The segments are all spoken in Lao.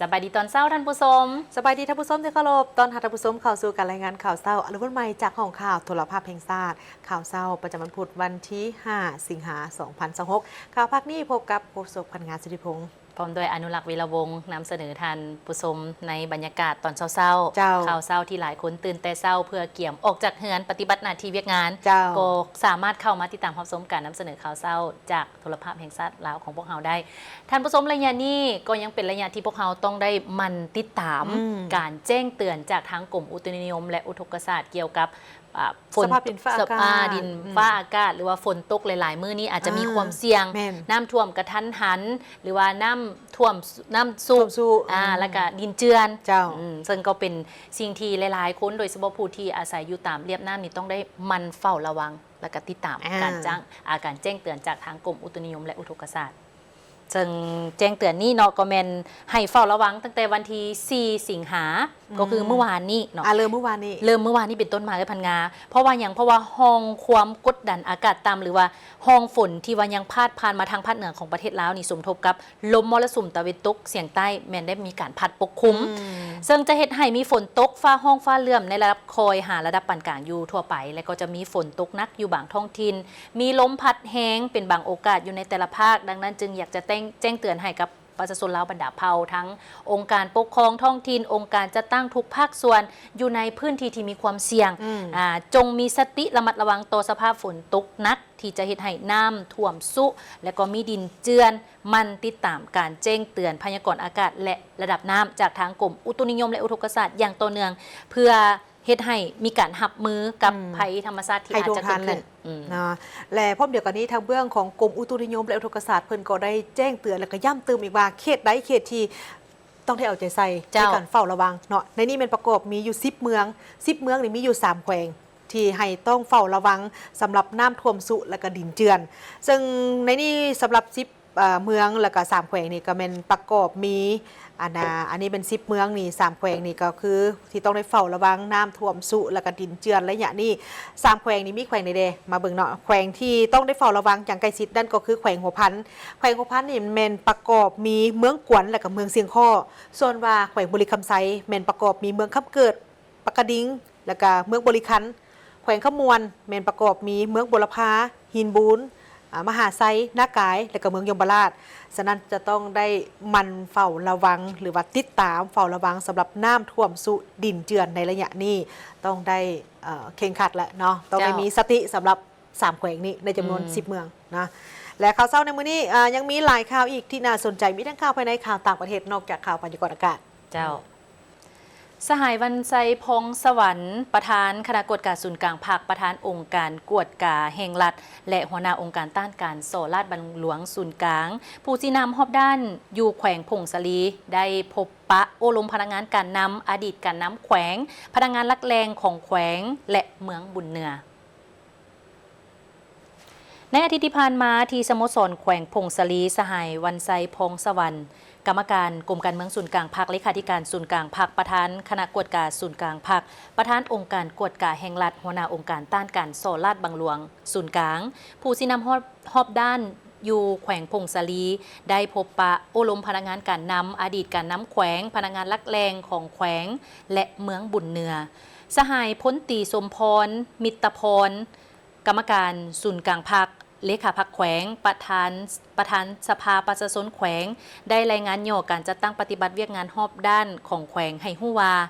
ສະບາຍດີຕອນເຊົ້າທ່ານຜູ້ຊົມ. ສະບາຍດີທ່ານຜູ້ຊົມທີ່ເຄົາລົບ. ຕ້ອນຮັບທ່ານຜູ້ຊົມເຂົ້າສູ່ການລາຍງານຂ່າວເຊົ້າ ອາລະວົນໃໝ່ຈາກຫ້ອງຂ່າວໂທລະພາບແຫ່ງຊາດ. ຂ່າວເຊົ້າປະຈຳວັນພຸດວັນທີຫ້າ ສິງຫາ ສອງພັນຊາວຫົກ. ຂ່າວພາກນີ້ພົບກັບໂຄສົກພັນງາ ສິດທິພົງ ພ້ອມດ້ວຍອະນຸລັກ ວິລະວົງ ນຳສະເໜີທ່ານຜູ້ຊົມໃນບັນຍາກາດຕອນເຊົ້າໆ. ເຈົ້າ. ຂ່າວເຊົ້າທີ່ຫຼາຍຄົນຕື່ນແຕ່ເຊົ້າເພື່ອກຽມອອກຈາກເຮືອນປະຕິບັດໜ້າທີ່ວຽກງານ. ເຈົ້າ. ກໍສາມາດເຂົ້າມາຕິດຕາມຮັບຊົມການນຳສະເໜີຂ່າວເຊົ້າຈາກ ໂທລະພາບແຫ່ງຊາດລາວຂອງພວກເຮົາໄດ້. ທ່ານຜູ້ຊົມ, ໄລຍະນີ້ກໍຍັງເປັນໄລຍະທີ່ພວກເຮົາຕ້ອງໄດ້ໝັ່ນຕິດຕາມ ອືມ ການແຈ້ງເຕືອນຈາກທາງກົມອຸຕຸນິຍົມ ແລະ ອຸທົກກະສາດ ກ່ຽວກັບ ອາ ຝົນ ສະພາບດິນຟ້າອາກາດ ອາ ດິນ ອືມ ຟ້າອາກາດ ຫຼືວ່າຝົນຕົກຫຼາຍໆມື້ນີ້ ອາດຈະມີ ອາ ຄວາມສ່ຽງ ແມ່ນ ນ້ຳຖ້ວມກະທັນຫັນ ຫຼືວ່ານ້ຳຖ້ວມ ນ້ຳຊຸ ຖ້ວມຊຸ ອາ ອືມ ແລ້ວກະດິນເຈື່ອນ. ເຈົ້າ. ອືມ ເຊິ່ງກໍເປັນສິ່ງທີ່ຫຼາຍໆຄົນ ໂດຍສະເພາະຜູ້ທີ່ອາໄສຢູ່ຕາມລຽບນ້ຳນີ້ ຕ້ອງໄດ້ໝັ່ນເຝົ້າລະວັງ ແລ້ວກໍຕິດຕາມ ອ່າ ການຈ້າງ ອາ ການແຈ້ງເຕືອນຈາກທາງກົມອຸຕຸນິຍົມ ແລະ ອຸທົກກະສາດ. ເຊິ່ງແຈ້ງເຕືອນນີ້ເນາະ ກໍແມ່ນໃຫ້ເຝົ້າລະວັງຕັ້ງແຕ່ວັນທີສີ່ ສິງຫາ ອືມ ກໍຄືມື້ວານນີ້ເນາະ. ອ່າ ເລີ່ມມື້ວານນີ້ ເລີ່ມມື້ວານນີ້ເປັນຕົ້ນມາເລີຍພັນງາ. ເພາະວ່າຫຍັງ? ເພາະວ່າຮ່ອງຄວາມກົດດັນອາກາດຕ່ຳ ຫຼືວ່ຝົນ ຮ່ອງຝົນທີ່ວ່າຍັງພາດຜ່ານມາທາງພາກເໜືອຂອງປະເທດລາວນີ້ ສົມທົບກັບລົມມໍລະສຸມຕາເວັນຕົກສຽງໃຕ້ ແມ່ນໄດ້ມີການພັດປົກຄຸມ ອືມ ເຊິ່ງຈະເຮັດໃຫ້ມີຝົນຕົກ ຟ້າຮ້ອງຟ້າເຫຼື້ອມໃນລະດັບຄ່ອຍຫາລະດັບປານກາງຢູ່ທົ່ວໄປ ແລະ ກໍຈະມີຝົນຕົກໜັກຢູ່ບາງທ້ອງຖິ່ນ, ມີລົມພັດແຮງເປັນບາງໂອກາດຢູ່ໃນແຕ່ລະພາກ. ດັ່ງນັ້ນຈຶ່ງຢາກຈະແຈ້ງ ແຈ້ງເຕືອນໃຫ້ກັບປະຊາຊົນລາວບັນດາເຜົ່າ, ທັງອົງການປົກຄອງທ້ອງຖິ່ນ, ອົງການຈັດຕັ້ງທຸກພາກສ່ວນ ຢູ່ໃນພື້ນທີ່ທີ່ມີຄວາມສ່ຽງ ອືມ ອາ ຈົ່ງມີສະຕິລະມັດລະວັງຕໍ່ສະພາບຝົນຕົກໜັກ ທີ່ຈະເຮັດໃຫ້ນ້ຳຖ້ວມຊຸ ແລະ ກໍມີດິນເຈື່ອນ. ໝັ່ນຕິດຕາມການແຈ້ງເຕືອນພະຍາກອນອາກາດ ແລະ ລະດັບນ້ຳຈາກທາງກົມອຸຕຸນິຍົມ ແລະ ອຸທົກກະສາດຢ່າງຕໍ່ເນື່ອງ ເພື່ອເຮັດໃຫ້ມີການຮັບມືກັບ ອືມ ໄພທຳມະຊາດທີ່ອາດຈະເກີດຂຶ້ນ ອືມ ເນາະ. ແລະ ພ້ອມດຽວກັນນີ້ ທາງເບື້ອງຂອງກົມອຸຕຸນິຍົມ ແລະ ອຸທົກກະສາດ ເພິ່ນກໍໄດ້ແຈ້ງເຕືອນ ແລະ ກໍຢ້ຳຕື່ມອີກວ່າ ເຂດໃດເຂດທີ່ ຕ້ອງໄດ້ເອົາໃຈໃສ່ ເຈົ້າ ໃນການເຝົ້າລະວັງເນາະ. ໃນນີ້ແມ່ນປະກອບມີຢູ່ສິບເມືອງ, ສິບເມືອງນີ້ມີຢູ່ສາມແຂວງທີ່ໃຫ້ຕ້ອງເຝົ້າລະວັງສຳລັບນ້ຳຖ້ວມຊຸ ແລະ ກະດິນເຈື່ອນ. ເຊິ່ງໃນນີ້ສຳລັບສິບ ເອີ ເມືອງ ແລະ ກະສາມແຂວງນີ້ກະແມ່ນປະກອບມີ ອັນນາ ອັນນີ້ແມ່ນສິບເມືອງນີ້ ສາມແຂວງນີ້ກໍຄືທີ່ຕ້ອງໄດ້ເຝົ້າລະວັງນ້ຳຖ້ວມຊຸ ແລະ ກະດິນເຈື່ອນໄລຍະນີ້. ສາມແຂວງນີ້ມີແຂວງໃດແດ່? ມາເບິ່ງເນາະ. ແຂວງທີ່ຕ້ອງໄດ້ເຝົ້າລະວັງຢ່າງໃກ້ຊິດນັ້ນກໍຄືແຂວງຫົວພັນ. ແຂວງຫົວພັນນີ້ແມ່ນປະກອບມີເມືອງກວນ ແລະ ກະເມືອງຊຽງຄໍ້. ສ່ວນວ່າແຂວງບໍລິຄຳໄຊແມ່ນປະກອບມີເມືອງຄຳເກີດ, ປາກກະດິງ ແລະ ກະເມືອງບໍລິຄັນ. ແຂວງຄຳມ່ວນແມ່ນປະກອບມີເມືອງບົວລະພາ, ຫີນບູນ, ອາ ມະຫາໄຊ, ນາກາຍ ແລະ ກະເມືອງຍົມມະລາດ. ສະນັ້ນຈະຕ້ອງໄດ້ໝັ່ນເຝົ້າລະວັງ ຫຼືວ່າຕິດຕາມເຝົ້າລະວັງສຳລັບນ້ຳຖ້ວມຊຸ, ດິນເຈື່ອນໃນໄລຍະນີ້ ຕ້ອງໄດ້ ເອີ ເຄັ່ງຄັດແຫຼະເນາະ, ຕ້ອງໄດ້ ເຈົ້າ ມີສະຕິສຳລັບ ສາມແຂວງນີ້ໃນຈຳນວນ ອືມ ສິບເມືອງນະ. ແລະ ຂ່າວເຊົ້າໃນມື້ນີ້ ອາ ຍັງມີຫຼາຍຂ່າວອີກທີ່ໜ້າສົນໃຈ, ມີທັງຂ່າວພາຍໃນ, ຂ່າວຕ່າງປະເທດ, ນອກຈາກຂ່າວພະຍາກອນອາກາດ. ເຈົ້າ. ສະຫາຍ ວັນໄຊ ພອງສະຫວັນ ປະທານຄະນະກວດກາສູນກາງພັກ, ປະທານອົງການກວດກາແຫ່ງລັດ ແລະ ຫົວໜ້າອົງການຕ້ານການສໍ້ລາດບັງຫຼວງສູນກາງ, ຜູ້ຊີ້ນຳຮອບດ້ານຢູ່ແຂວງຜົ້ງສາລີ ໄດ້ພົບປະໂອ້ລົມພະນັກງານການນຳ, ອະດີດການນຳແຂວງ, ພະນັກງານຫຼັກແຫຼ່ງຂອງແຂວງ ແລະ ເມືອງບຸນເໜືອ. ໃນອາທິດທີ່ຜ່ານມາ ທີ່ສະໂມສອນແຂວງຜົ້ງສາລີ, ສະຫາຍ ວັນໄຊ ພອງສະຫວັນ ກຳມະການກົມການເມືອງສູນກາງພັກ, ເລຂາທິການສູນກາງພັກ, ປະທານຄະນະກວດກາສູນກາງພັກ, ປະທານອົງການກວດກາແຫ່ງລັດ, ຫົວໜ້າອົງການຕ້ານການສໍ້ລາດບັງຫຼວງສູນກາງ, ຜູ້ຊີ້ນຳຮອບ ຮອບດ້ານຢູ່ແຂວງຜົ້ງສາລີ ໄດ້ພົບປະໂອ້ລົມພະນັກງານການນຳ, ອະດີດການນຳແຂວງ, ພະນັກງານຫຼັກແຫຼ່ງຂອງແຂວງ ແລະ ເມືອງບຸນເໜືອ. ສະຫາຍ ພົນຕີ ສົມພອນ ມິດຕະພອນ ກຳມະການສູນກາງພັກ, ເລຂາພັກແຂວງ, ປະທານ ປະທານສະພາປະຊາຊົນແຂວງ ໄດ້ລາຍງານຫຍໍ້ການຈັດຕັ້ງປະຕິບັດວຽກງານຮອບດ້ານຂອງແຂວງໃຫ້ຮູ້ວ່າ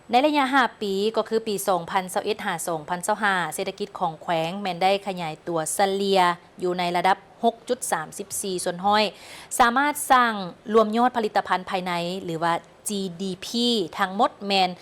ໃນໄລຍະຫ້າປີ, ກໍຄືປີສອງພັນຊາວເອັດ ຫາ ສອງພັນຊາວຫ້າ ເສດຖະກິດຂອງແຂວງແມ່ນໄດ້ຂະຫຍາຍຕົວສະເລ່ຍຢູ່ໃນລະດັບຫົກຈຸດສາມສິບສີ່ສ່ວນຮ້ອຍ, ສາມາດສ້າງລວມຍອດຜະລິດຕະພັນພາຍໃນ ຫຼືວ່າ ຈີດີພີ ທັງໝົດແມ່ນ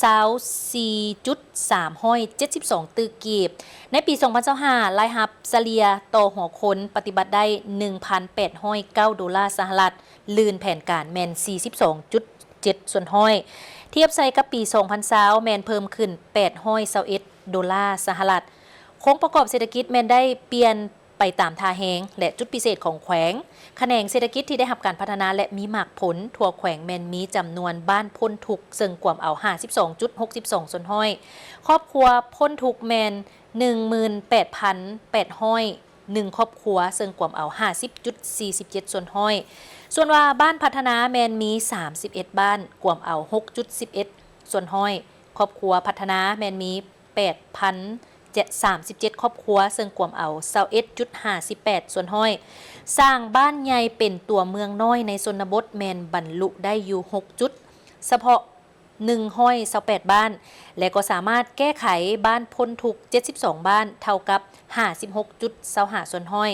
ຊາວສີ່ຈຸດສາມຮ້ອຍເຈັດສິບສອງຕື້ກີບ. ໃນປີສອງພັນຊາວຫ້າ ລາຍຮັບສະເລ່ຍຕໍ່ຫົວຄົນປະຕິບັດໄດ້ໜຶ່ງພັນແປດຮ້ອຍເກົ້າໂດລາສະຫະລັດ, ລື່ນແຜນການແມ່ນສີ່ສິບສອງຈຸດເຈັດສ່ວນຮ້ອຍ, ທຽບໃສ່ກັບປີສອງພັນຊາວ ແມ່ນເພີ່ມຂຶ້ນແປດຮ້ອຍຊາວເອັດໂດລາສະຫະລັດ. ໂຄງປະກອບເສດຖະກິດແມ່ນໄດ້ປ່ຽນ ໄປຕາມທ່າແຮງ ແລະ ຈຸດພິເສດຂອງແຂວງ. ຂະແໜງເສດຖະກິດທີ່ໄດ້ຮັບການພັດທະນາ ແລະ ມີໝາກຜົນທົ່ວແຂວງແມ່ນມີຈຳນວນບ້ານພົ້ນທຸກ ເຊິ່ງກວມເອົາຫ້າສິບສອງຈຸດຫົກສິບສອງສ່ວນຮ້ອຍ, ຄອບຄົວພົ້ນທຸກແມ່ນໜຶ່ງໝື່ນແປດພັນແປດຮ້ອຍໜຶ່ງຄອບຄົວ ເຊິ່ງກວມເອົາຫ້າສິບຈຸດສີ່ສິບເຈັດສ່ວນຮ້ອຍ. ສ່ວນວ່າບ້ານພັດທະນາແມ່ນມີສາມສິບເອັດບ້ານ ກວມເອົາຫົກຈຸດສິບເອັດສ່ວນຮ້ອຍ, ຄອບຄົວພັດທະນາແມ່ນມີແປດພັນສາມສິບເຈັດຄອບຄົວ ເຊິ່ງກວມເອົາຊາວເອັດຈຸດຫ້າສິບແປດສ່ວນຮ້ອຍ. ສ້າງບ້ານໃຫຍ່ເປັນຕົວເມືອງນ້ອຍໃນຊົນນະບົດແມ່ນບັນລຸໄດ້ຢູ່ຫົກຈຸດ, ສະເພາະ ໜຶ່ງຮ້ອຍຊາວແປດບ້ານ ແລະ ກໍສາມາດແກ້ໄຂບ້ານພົ້ນທຸກເຈັດສິບສອງບ້ານ ເທົ່າກັບຫ້າສິບຫົກຈຸດຊາວຫ້າສ່ວນຮ້ອຍ,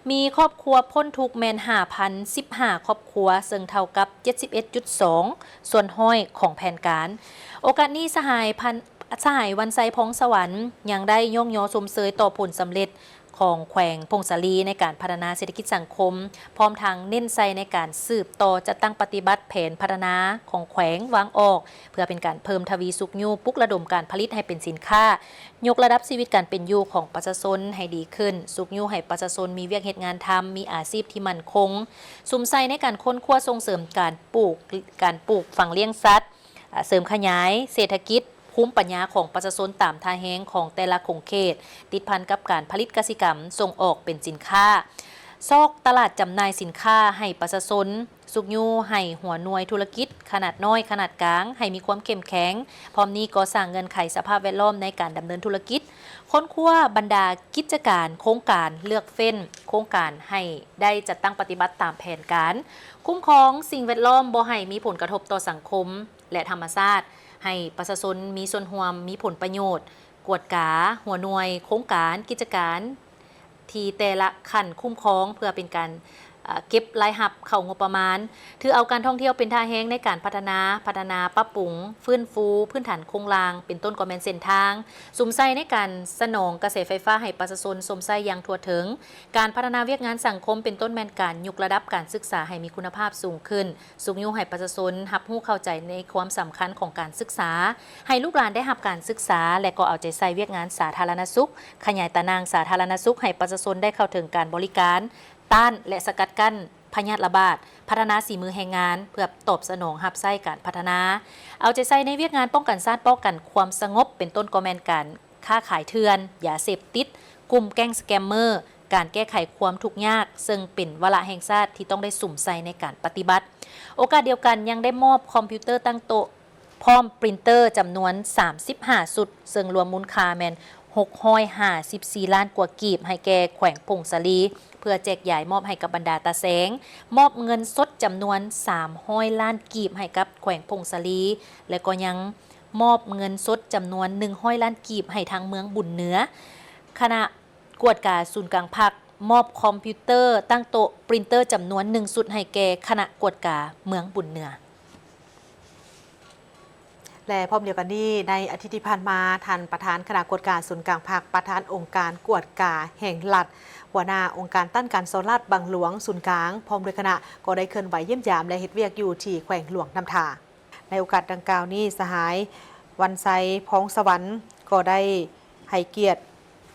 ມີຄອບຄົວພົ້ນທຸກແມ່ນຫ້າພັນສິບຫ້າຄອບຄົວ ເຊິ່ງເທົ່າກັບເຈັດສິບເອັດຈຸດສອງສ່ວນຮ້ອຍຂອງແຜນການ. ໂອກາດນີ້ ສະຫາຍພັນ ສະຫາຍວັນໄຊ ພອງສະຫວັນ ຍັງໄດ້ຍ້ອງຍໍຊົມເຊີຍຕໍ່ຜົນສຳເລັດ ຂອງແຂວງຜົ້ງສາລີໃນການພັດທະນາເສດຖະກິດສັງຄົມ, ພ້ອມທັງເນັ້ນໃສ່ໃນການສືບຕໍ່ຈັດຕັ້ງປະຕິບັດແຜນພັດທະນາຂອງແຂວງວາງອອກ ເພື່ອເປັນການເພີ່ມທະວີຊຸກຍູ້ປຸກລະດົມການຜະລິດໃຫ້ເປັນສິນຄ້າ, ຍົກລະດັບຊີວິດການເປັນຢູ່ຂອງປະຊາຊົນໃຫ້ດີຂຶ້ນ, ຊຸກຍູ້ໃຫ້ປະຊາຊົນມີວຽກເຮັດງານທຳ, ມີອາຊີບທີ່ໝັ້ນຄົງ, ສຸມໃສ່ໃນການຄົ້ນຄວ້າສົ່ງເສີມການປູກ, ການປູກຝັງລ້ຽງສັດ, ເສີມຂະຫຍາຍເສດຖະກິດ, ພູມປັນຍາຂອງປະຊາຊົນຕາມທ່າແຮງຂອງແຕ່ລະຂົງເຂດ, ຕິດພັນກັບການຜະລິດກະສິກຳສົ່ງອອກເປັນສິນຄ້າ, ຊອກຕະຫຼາດຈຳໜ່າຍສິນຄ້າໃຫ້ປະຊາຊົນ, ຊຸກຍູ້ໃຫ້ຫົວໜ່ວຍທຸລະກິດຂະໜາດນ້ອຍ, ຂະໜາດກາງ ໃຫ້ມີຄວາມເຂັ້ມແຂງ, ພ້ອມນີ້ກໍສ້າງເງື່ອນໄຂສະພາບແວດລ້ອມໃນການດຳເນີນທຸລະກິດ, ຄົ້ນຄວ້າບັນດາກິດຈະການ, ໂຄງການ, ເລືອກເຟ້ນໂຄງການໃຫ້ໄດ້ຈັດຕັ້ງປະຕິບັດຕາມແຜນການ, ຄຸ້ມຄອງສິ່ງແວດລ້ອມບໍ່ໃຫ້ມີຜົນກະທົບຕໍ່ສັງຄົມ ແລະ ທຳມະຊາດ, ໃຫ້ປະຊາຊົນມີສ່ວນຮ່ວມ, ມີຜົນປະໂຫຍດ, ກວດກາຫົວໜ່ວຍ, ໂຄງການ, ກິດຈະການ ທີ່ແຕ່ລະຂັ້ນຄຸ້ມຄອງ ເພື່ອເປັນການ, ເອີ, ເກັບລາຍຮັບເຂົ້າງົບປະມານ, ຖືເອົາການທ່ອງທ່ຽວເປັນທ່າແຮງໃນການພັດທະນາ, ພັດທະນາ, ປັບປຸງ, ຟື້ນຟູພື້ນຖານໂຄງລ່າງ, ເປັນຕົ້ນກໍແມ່ນເສັ້ນທາງ, ສຸມໃສ່ໃນການສະໜອງກະແສໄຟຟ້າໃຫ້ປະຊາຊົນຊົມໃຊ້ຢ່າງທົ່ວເຖິງ, ການພັດທະນາວຽກງານສັງຄົມ ເປັນຕົ້ນແມ່ນການຍົກລະດັບການສຶກສາໃຫ້ມີຄຸນນະພາບສູງຂຶ້ນ, ຊຸກຍູ້ໃຫ້ປະຊາຊົນຮັບຮູ້ເຂົ້າໃຈໃນຄວາມສຳຄັນຂອງການສຶກສາ, ໃຫ້ລູກຫຼານໄດ້ຮັບການສຶກສາ ແລະ ກໍເອົາໃຈໃສ່ວຽກງານສາທາລະນະສຸກ, ຂະຫຍາຍຕາໜ່າງສາທາລະນະສຸກໃຫ້ປະຊາຊົນໄດ້ເຂົ້າເຖິງການບໍລິການ, ຕ້ານ ແລະ ສະກັດກັ້ນພະຍາດລະບາດ, ພັດທະນາສີມືແຮງງານ ເພື່ອຕອບສະໜອງຮັບໃຊ້ການພັດທະນາ, ເອົາໃຈໃສ່ໃນວຽກງານປ້ອງກັນຊາດ, ປ້ອງກັນຄວາມສະຫງົບ, ເປັນຕົ້ນກໍແມ່ນການຄ້າຂາຍເຖື່ອນ, ຢາເສບຕິດ, ກຸ່ມແກ້ງສະແກມເມີ, ການແກ້ໄຂຄວາມທຸກຍາກ, ເຊິ່ງເປັນວາລະແຫ່ງຊາດທີ່ຕ້ອງໄດ້ສຸມໃສ່ໃນການປະຕິບັດ. ໂອກາດດຽວກັນຍັງໄດ້ມອບຄອມພິວເຕີຕັ້ງໂຕະ ພ້ອມປຣິນເຕີຈຳນວນສາມສິບຫ້າຊຸດ, ເຊິ່ງລວມມູນຄ່າແມ່ນຫົກຮ້ອຍຫ້າສິບສີ່ລ້ານກວ່າກີບ ໃຫ້ແກ່ແຂວງຜົ້ງສາລີ ເພື່ອແຈກຢາຍມອບໃຫ້ກັບບັນດາຕາແສງ, ມອບເງິນສົດຈຳນວນສາມຮ້ອຍລ້ານກີບໃຫ້ກັບແຂວງຜົ້ງສາລີ ແລະ ກໍຍັງມອບເງິນສົດຈຳນວນໜຶ່ງຮ້ອຍລ້ານກີບໃຫ້ທາງເມືອງບຸນເໜືອ. ຄະນະ ກວດກາສູນກາງພັກ ມອບຄອມພິວເຕີຕັ້ງໂຕະປຣິນເຕີຈຳນວນໜຶ່ງຊຸດໃຫ້ແກ່ຄະນະກວດກາເມືອງບຸນເໜືອ. ແລະ ພ້ອມດຽວກັນນີ້, ໃນອາທິດທີ່ຜ່ານມາ, ທ່ານປະທານຄະນະກວດກາສູນກາງພັກ, ປະທານອົງການກວດກາແຫ່ງລັດ, ຫົວໜ້າອົງການຕ້ານການສໍ້ລາດບັງຫຼວງສູນກາງ ພ້ອມດ້ວຍຄະນະ ກໍໄດ້ເຄື່ອນໄຫວຢ້ຽມຢາມ ແລະ ເຮັດວຽກຢູ່ທີ່ແຂວງຫຼວງນ້ຳທາ. ໃນໂອກາດດັ່ງກ່າວນີ້, ສະຫາຍ ວັນໄຊ ພອງສະຫວັນ ກໍໄດ້ໃຫ້ກຽດ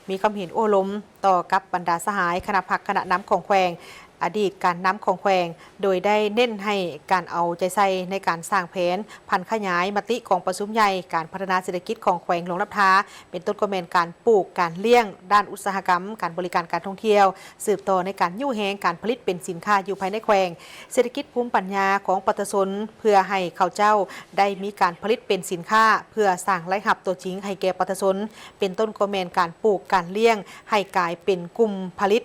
ມີຄວາມເຫັນໂອ້ລົມຕໍ່ກັບບັນດາສະຫາຍຄະນະພັກຄະນະນຳຂອງແຂວງ, ອະດີດການນຳຂອງແຂວງ, ໂດຍໄດ້ເນັ້ນໃຫ້ການເອົາໃຈໃສ່ໃນການສ້າງແຜນຜັນຂະຫຍາຍມະຕິກອງປະຊຸມໃຫຍ່ການພັດທະນາເສດຖະກິດຂອງແຂວງຫຼວງນ້ຳທາ, ເປັນຕົ້ນກໍແມ່ນການປູກ, ການລ້ຽງ, ດ້ານອຸດສາຫະກຳ, ການບໍລິການ, ການທ່ອງທ່ຽວ, ສືບຕໍ່ໃນການຍູ້ແຮງການຜະລິດເປັນສິນຄ້າຢູ່ພາຍໃນແຂວງ, ເສດຖະກິດພູມປັນຍາຂອງປະຊາຊົນ ເພື່ອໃຫ້ເຂົາເຈົ້າໄດ້ມີການຜະລິດເປັນສິນຄ້າ ເພື່ອສ້າງລາຍຮັບຕົວຈິງໃຫ້ແກ່ປະຊາຊົນ, ເປັນຕົ້ນກໍແມ່ນການປູກ, ການລ້ຽງ ໃຫ້ກາຍເປັນກຸ່ມຜະລິດ,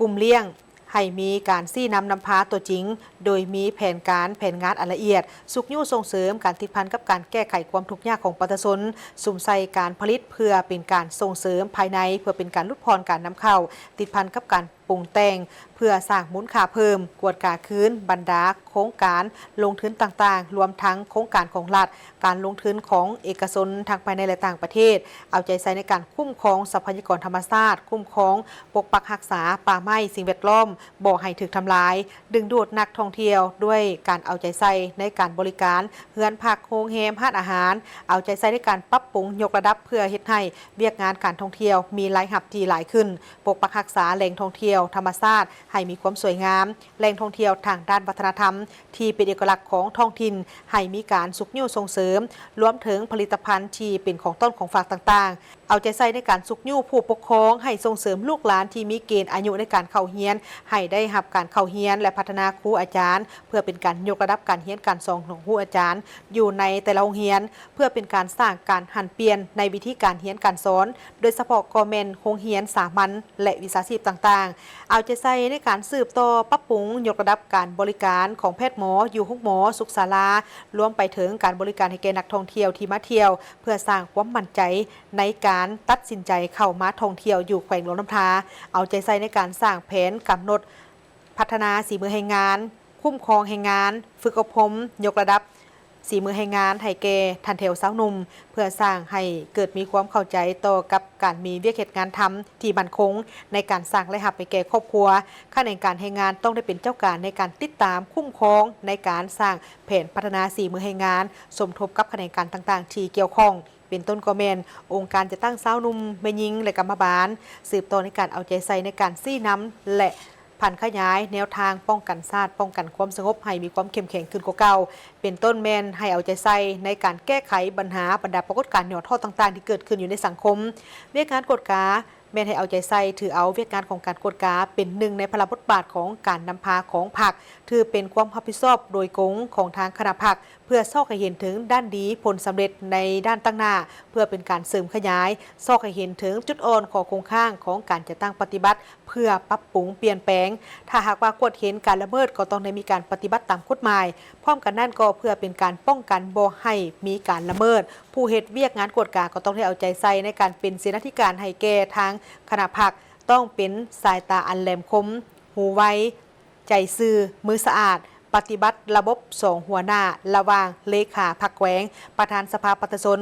ກຸ່ມລ້ຽງ, ໃຫ້ມີການຊີ້ນຳນຳພາຕົວຈິງ ໂດຍມີແຜນການ, ແຜນງານອັນລະອຽດ, ຊຸກຍູ້ສົ່ງເສີມການຕິດພັນກັບການແກ້ໄຂຄວາມທຸກຍາກຂອງປະຊາຊົນ, ສຸມໃສ່ການຜະລິດເພື່ອເປັນການສົ່ງເສີມພາຍໃນ, ເພື່ອເປັນການຫຼຸດຜ່ອນການນຳເຂົ້າ, ຕິດພັນກັບການ ປຸງແຕ່ງເພື່ອສ້າງມູນຄ່າເພີ່ມ, ກວດກາຄືນບັນດາໂຄງການລົງທຶນຕ່າງໆ, ລວມທັງໂຄງການຂອງລັດ, ການລົງທຶນຂອງເອກະຊົນທັງພາຍໃນ ແລະ ຕ່າງປະເທດ, ເອົາໃຈໃສ່ໃນການຄຸ້ມຄອງຊັບພະຍາກອນທຳມະຊາດ, ຄຸ້ມຄອງປົກປັກຮັກສາປ່າໄມ້, ສິ່ງແວດລ້ອມ, ບໍ່ໃຫ້ຖືກທຳລາຍ, ດຶງດູດນັກທ່ອງທ່ຽວດ້ວຍການເອົາໃຈໃສ່ໃນການບໍລິການເຮືອນພັກ, ໂຮງແຮມ, ຮ້ານອາຫານ, ເອົາໃຈໃສ່ໃນການປັບປຸງຍົກລະດັບເພື່ອເຮັດໃຫ້ວຽກງານການທ່ອງທ່ຽວມີລາຍຮັບທີ່ຫຼາຍຂຶ້ນ, ປົກປັກຮັກສາແຫຼ່ງທ່ອງທ່ຽວ ທ່ຽວທຳມະຊາດໃຫ້ມີຄວາມສວຍງາມ, ແຫຼ່ງທ່ອງທ່ຽວທາງດ້ານວັດທະນະທຳທີ່ເປັນເອກະລັກຂອງທ້ອງຖິ່ນໃຫ້ມີການຊຸກຍູ້ສົ່ງເສີມ, ລວມເຖິງຜະລິດຕະພັນທີ່ເປັນຂອງຕ້ອນຂອງຝາກຕ່າງໆ. ເອົາໃຈໃສ່ໃນການຊຸກຍູ້ຜູ້ປົກຄອງໃຫ້ສົ່ງເສີມລູກຫຼານທີ່ມີເກນອາຍຸໃນການເຂົ້າຮຽນ ໃຫ້ໄດ້ຮັບການເຂົ້າຮຽນ ແລະ ພັດທະນາຄູອາຈານ ເພື່ອເປັນການຍົກລະດັບການຮຽນການສອນຂອງຄູອາຈານຢູ່ໃນແຕ່ລະໂຮງຮຽນ, ເພື່ອເປັນການສ້າງການຫັນປ່ຽນໃນວິທີການຮຽນການສອນ, ໂດຍສະເພາະກໍແມ່ນໂຮງຮຽນສາມັນ ແລະ ວິຊາຊີບຕ່າງໆ. ເອົາໃຈໃສ່ໃນການສືບຕໍ່ປັບປຸງຍົກລະດັບການບໍລິການຂອງແພດໝໍຢູ່ໂຮງໝໍ, ສຸກສາລາ, ລວມໄປເຖິງການບໍລິການໃຫ້ແກ່ນັກທ່ອງທ່ຽວທີ່ມາທ່ຽວ ເພື່ອສ້າງຄວາມໝັ້ນໃຈໃນການຕັດສິນໃຈເຂົ້າມາທ່ອງທ່ຽວຢູ່ແຂວງຫຼວງນ້ຳທາ. ເອົາໃຈໃສ່ໃນການສ້າງແຜນກຳນົດພັດທະນາສີມືແຮງງານ, ຄຸ້ມຄອງແຮງງານ, ຝຶກອົບຮົມ, ຍົກລະດັບ ສີມືແຮງງານໃຫ້ແກ່ທ່ານແຖວຊາວໜຸ່ມ ເພື່ອສ້າງໃຫ້ເກີດມີຄວາມເຂົ້າໃຈຕໍ່ກັບການມີວຽກເຮັດງານທຳທີ່ໝັ້ນຄົງ ໃນການສ້າງລາຍຮັບໃຫ້ແກ່ຄອບຄົວ. ຂະແໜງການແຮງງານຕ້ອງໄດ້ເປັນເຈົ້າການໃນການຕິດຕາມ, ຄຸ້ມຄອງ, ໃນການສ້າງແຜນພັດທະນາສີມືແຮງງານ, ສົມທົບກັບຂະແໜງການຕ່າງໆທີ່ກ່ຽວຂ້ອງ ເປັນຕົ້ນກໍແມ່ນອົງການຈັດຕັ້ງຊາວໜຸ່ມ, ແມ່ຍິງ ແລະ ກຳມະບານ, ສືບຕໍ່ໃນການເອົາໃຈໃສ່ໃນການຊີ້ນຳ ແລະ ຜັນຂະຫຍາຍແນວທາງປ້ອງກັນຊາດ, ປ້ອງກັນຄວາມສະຫງົບໃຫ້ມີຄວາມເຂັ້ມແຂງຂຶ້ນກວ່າເກົ່າ, ເປັນຕົ້ນແມ່ນໃຫ້ເອົາໃຈໃສ່ໃນການແກ້ໄຂບັນຫາບັນດາປາກົດການຫຍໍ້ທໍ້ຕ່າງໆທີ່ເກີດຂຶ້ນຢູ່ໃນສັງຄົມ. ວຽກງານກວດກາ ແມ່ນໃຫ້ເອົາໃຈໃສ່ຖືເອົາວຽກງານຂອງການກວດກາເປັນໜຶ່ງໃນພາລະບົດບາດຂອງການນຳພາຂອງພັກ, ຖືເປັນຄວາມຮັບຜິດຊອບໂດຍກົງຂອງທາງຄະນະພັກ ເພື່ອຊອກໃຫ້ເຫັນເຖິງດ້ານດີ, ຜົນສຳເລັດໃນດ້ານຕັ້ງໜ້າ, ເພື່ອເປັນການເສີມຂະຫຍາຍ, ຊອກໃຫ້ເຫັນເຖິງຈຸດອ່ອນ, ຂໍ້ຄົງຄ້າງຂອງການຈັດຕັ້ງປະຕິບັດ ເພື່ອປັບປຸງປ່ຽນແປງ. ຖ້າຫາກວ່າກວດເຫັນການລະເມີດ, ກໍຕ້ອງໄດ້ມີການປະຕິບັດຕາມກົດໝາຍ. ພ້ອມກັນນັ້ນ, ກໍເພື່ອເປັນການປ້ອງກັນບໍ່ໃຫ້ມີການລະເມີດ, ຜູ້ເຮັດວຽກງານກວດກາກໍຕ້ອງໄດ້ເອົາໃຈໃສ່ໃນການເປັນເສນາທິການໃຫ້ແກ່ທາງຄະນະພັກ, ຕ້ອງເປັນສາຍຕາອັນແຫຼມຄົມ, ຫູໄວ, ໃຈຊື່, ມືສະອາດ, ປະຕິບັດລະບົບສອງຫົວໜ້າ ລະຫວ່າງເລຂາພັກແຂວງ, ປະທານສະພາປະຊາຊົນ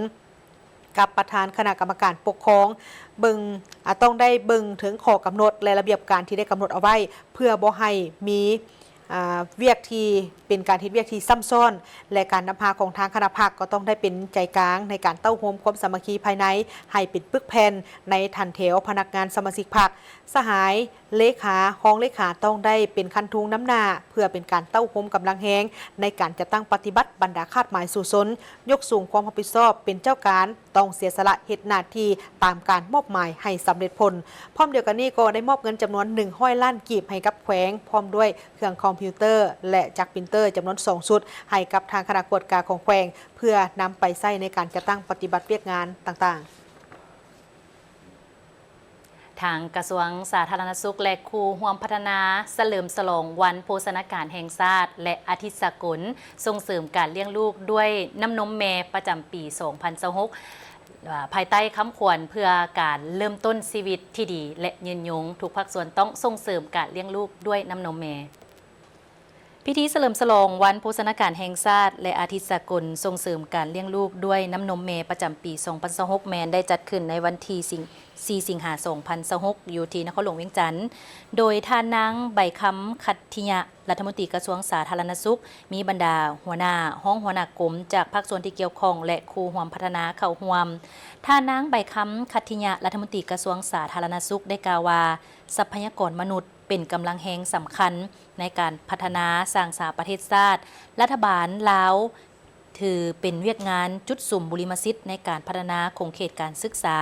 ກັບປະທານຄະນະກຳມະການປົກຄອງ, ເບິ່ງ, ອາ, ຕ້ອງໄດ້ເບິ່ງເຖິງຂໍ້ກຳນົດ ແລະ ລະບຽບການທີ່ໄດ້ກຳນົດເອົາໄວ້ ເພື່ອບໍ່ໃຫ້ມີ, ອາ, ວຽກທີ່ເປັນການເຮັດວຽກທີ່ຊ້ຳຊ້ອນ ແລະ ການນຳພາຂອງທາງຄະນະພັກກໍຕ້ອງໄດ້ເປັນໃຈກາງໃນການເຕົ້າໂຮມຄວາມສາມັກຄີພາຍໃນໃຫ້ເປັນປຶກແຜ່ນໃນຖັນແຖວພະນັກງານສະມາຊິກພັກ. ສະຫາຍ ເລຂາ, ຮອງເລຂາຕ້ອງໄດ້ເປັນຄັນທຸງນຳໜ້າ ເພື່ອເປັນການເຕົ້າໂຮມກຳລັງແຮງໃນການຈັດຕັ້ງປະຕິບັດບັນດາຄາດໝາຍສູ້ຊົນ, ຍົກສູງຄວາມຮັບຜິດຊອບເປັນເຈົ້າການ, ຕ້ອງເສຍສະຫຼະເຮັດໜ້າທີ່ຕາມການມອບໝາຍໃຫ້ສຳເລັດຜົນ. ພ້ອມດຽວກັນນີ້ກໍໄດ້ມອບເງິນຈຳນວນໜຶ່ງຮ້ອຍລ້ານກີບໃຫ້ກັບແຂວງ, ພ້ອມດ້ວຍເຄື່ອງຄອມພິວເຕີ ແລະ ຈັກປຣິນເຕີຈຳນວນສອງຊຸດ ໃຫ້ກັບທາງຄະນະກວດກາຂອງແຂວງ ເພື່ອນຳໄປໃຊ້ໃນການຈັດຕັ້ງປະຕິບັດວຽກງານຕ່າງໆ. ທາງກະຊວງສາທາລະນະສຸກ ແລະ ຄູ່ຮ່ວມພັດທະນາ ສະເຫຼີມສະຫຼອງວັນໂພຊະນາການແຫ່ງຊາດ ແລະ ອາທິດສາກົນສົ່ງເສີມການລ້ຽງລູກດ້ວຍນ້ຳນົມແມ່ປະຈຳປີສອງພັນຊາວຫົກ ອາ ພາຍໃຕ້ຄຳຂວັນເພື່ອການເລີ່ມຕົ້ນຊີວິດທີ່ດີ ແລະ ຍືນຍົງ, ທຸກພາກສ່ວນຕ້ອງສົ່ງເສີມການລ້ຽງລູກດ້ວຍນ້ຳນົມແມ່. ພິທີສະເຫຼີມສະຫຼອງວັນໂພຊະນາການແຫ່ງຊາດ ແລະ ອາທິດສາກົນສົ່ງເສີມການລ້ຽງລູກດ້ວຍນ້ຳນົມແມ່ປະຈຳປີສອງພັນຊາວຫົກ ແມ່ນໄດ້ຈັດຂຶ້ນໃນວັນທີສີ່ ສິງຫາ ສອງພັນຊາວຫົກ ຢູ່ທີ່ນະຄອນຫຼວງວຽງຈັນ, ໂດຍທ່ານນາງ ໃບຄຳ ຂັດທິຍະ ລັດຖະມົນຕີກະຊວງສາທາລະນະສຸກ, ມີບັນດາຫົວໜ້າ, ຮອງຫົວໜ້າກົມຈາກພາກສ່ວນທີ່ກ່ຽວຂ້ອງ ແລະ ຄູ່ຮ່ວມພັດທະນາເຂົ້າຮ່ວມ. ທ່ານນາງ ໃບຄຳ ຂັດທິຍະ ລັດຖະມົນຕີກະຊວງສາທາລະນະສຸກ ໄດ້ກ່າວວ່າ ຊັບພະຍາກອນມະນຸດ ເປັນກຳລັງແຮງສຳຄັນໃນການພັດທະນາສ້າງສາປະເທດຊາດ. ລັດຖະບານລາວຖືເປັນວຽກງານຈຸດສຸມບຸລິມະສິດໃນການພັດທະນາຂົງເຂດການສຶກສາ,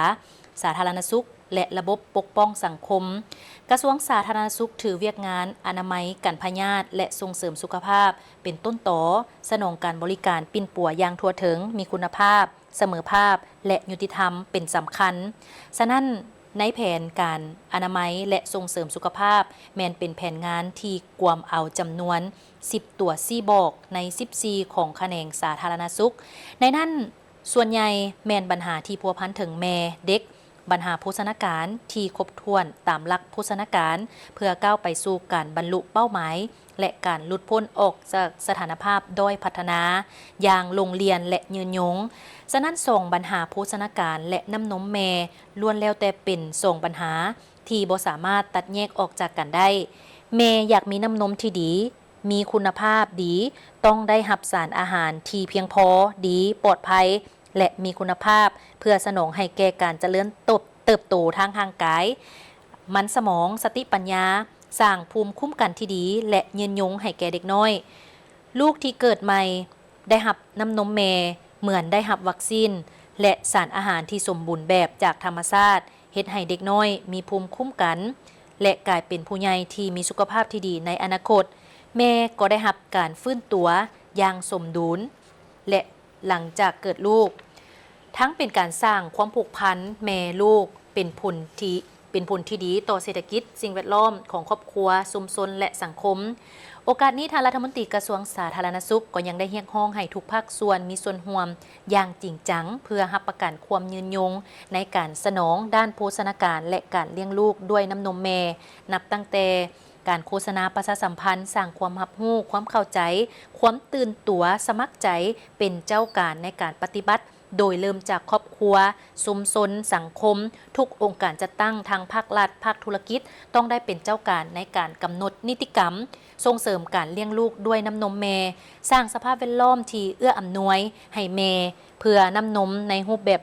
ສາທາລະນະສຸກ ແລະ ລະບົບປົກປ້ອງສັງຄົມ. ກະຊວງສາທາລະນະສຸກຖືວຽກງານອະນາໄມກັນພະຍາດ ແລະ ສົ່ງເສີມສຸຂະພາບເປັນຕົ້ນຕໍ, ສະໜອງການບໍລິການປິ່ນປົວຢ່າງທົ່ວເຖິງ, ມີຄຸນນະພາບ, ສະເໝີພາບ ແລະ ຍຸຕິທຳເປັນສຳຄັນ. ສະນັ້ນ, ໃນແຜນການອະນາໄມ ແລະ ສົ່ງເສີມສຸຂະພາບ ແມ່ນເປັນແຜນງານທີ່ກວມເອົາຈຳນວນສິບຕົວຊີ້ບອກໃນສິບສີ່ຂອງຂະແໜງສາທາລະນະສຸກ. ໃນນັ້ນ, ສ່ວນໃຫຍ່ແມ່ນບັນຫາທີ່ພົວພັນເຖິງແມ່, ເດັກ, ບັນຫາໂພຊະນາການທີ່ຄົບຖ້ວນຕາມຫຼັກໂພຊະນາການ ເພື່ອກ້າວໄປສູ່ການບັນລຸເປົ້າໝາຍ ແລະ ການຫຼຸດພົ້ນອອກຈາກສະຖານະພາບດ້ອຍພັດທະນາຢ່າງລົງລຽນ ແລະ ຍືນຍົງ. ສະນັ້ນ, ສອງບັນຫາໂພຊະນາການ ແລະ ນ້ຳນົມແມ່ ລ້ວນແລ້ວແຕ່ເປັນສອງບັນຫາທີ່ບໍ່ສາມາດຕັດແຍກອອກຈາກກັນໄດ້. ແມ່ຢາກມີນ້ຳນົມທີ່ດີ, ມີຄຸນນະພາບດີ, ຕ້ອງໄດ້ຮັບສານອາຫານທີ່ພຽງພໍ, ດີ, ປອດໄພ ແລະ ມີຄຸນນະພາບ ເພື່ອສະໜອງໃຫ້ແກ່ການຈະເລີນໂຕບ ເຕີບໂຕທາງຮ່າງກາຍ, ມັນສະໝອງ, ສະຕິປັນຍາ, ສ້າງພູມຄຸ້ມກັນທີ່ດີ ແລະ ຍືນຍົງໃຫ້ແກ່ເດັກນ້ອຍ. ລູກທີ່ເກີດໃໝ່ໄດ້ຮັບນ້ຳນົມແມ່ເໝືອນໄດ້ຮັບວັກຊີນ ແລະ ສານອາຫານທີ່ສົມບູນແບບຈາກທຳມະຊາດ, ເຮັດໃຫ້ເດັກນ້ອຍມີພູມຄຸ້ມກັນ ແລະ ກາຍເປັນຜູ້ໃຫຍ່ທີ່ມີສຸຂະພາບທີ່ດີໃນອະນາຄົດ. ແມ່ກໍໄດ້ຮັບການຟື້ນຕົວຢ່າງສົມດຸນ ແລະ ຫຼັງຈາກເກີດລູກ, ທັງເປັນການສ້າງຄວາມຜູກພັນແມ່ລູກເປັນຜົນທີ່ ເປັນຜົນທີ່ດີຕໍ່ເສດຖະກິດ, ສິ່ງແວດລ້ອມຂອງຄອບຄົວ, ຊຸມຊົນ ແລະ ສັງຄົມ. ໂອກາດນີ້, ທ່ານລັດຖະມົນຕີກະຊວງສາທາລະນະສຸກກໍຍັງໄດ້ຮຽກຮ້ອງໃຫ້ທຸກພາກສ່ວນມີສ່ວນຮ່ວມຢ່າງຈິງຈັງ ເພື່ອຮັບປະກັນຄວາມຍືນຍົງໃນການສະໜອງດ້ານໂພຊະນາການ ແລະ ການລ້ຽງລູກດ້ວຍນ້ຳນົມແມ່, ນັບຕັ້ງແຕ່ ການໂຄສະນາປະຊາສຳພັນ, ສ້າງຄວາມຮັບຮູ້, ຄວາມເຂົ້າໃຈ, ຄວາມຕື່ນຕົວ, ສະໝັກໃຈເປັນເຈົ້າການໃນການປະຕິບັດ, ໂດຍເລີ່ມຈາກຄອບຄົວ, ຊຸມຊົນ, ສັງຄົມ, ທຸກອົງການຈັດຕັ້ງ, ທັງພາກລັດ, ພາກທຸລະກິດ, ຕ້ອງໄດ້ເປັນເຈົ້າການໃນການກຳນົດນິຕິກຳ, ສົ່ງເສີມການລ້ຽງລູກດ້ວຍນ້ຳນົມແມ່, ສ້າງສະພາບແວດລ້ອມທີ່ເອື້ອອຳນວຍໃຫ້ແມ່ ເພື່ອນ້ຳນົມໃນຮູບແບບ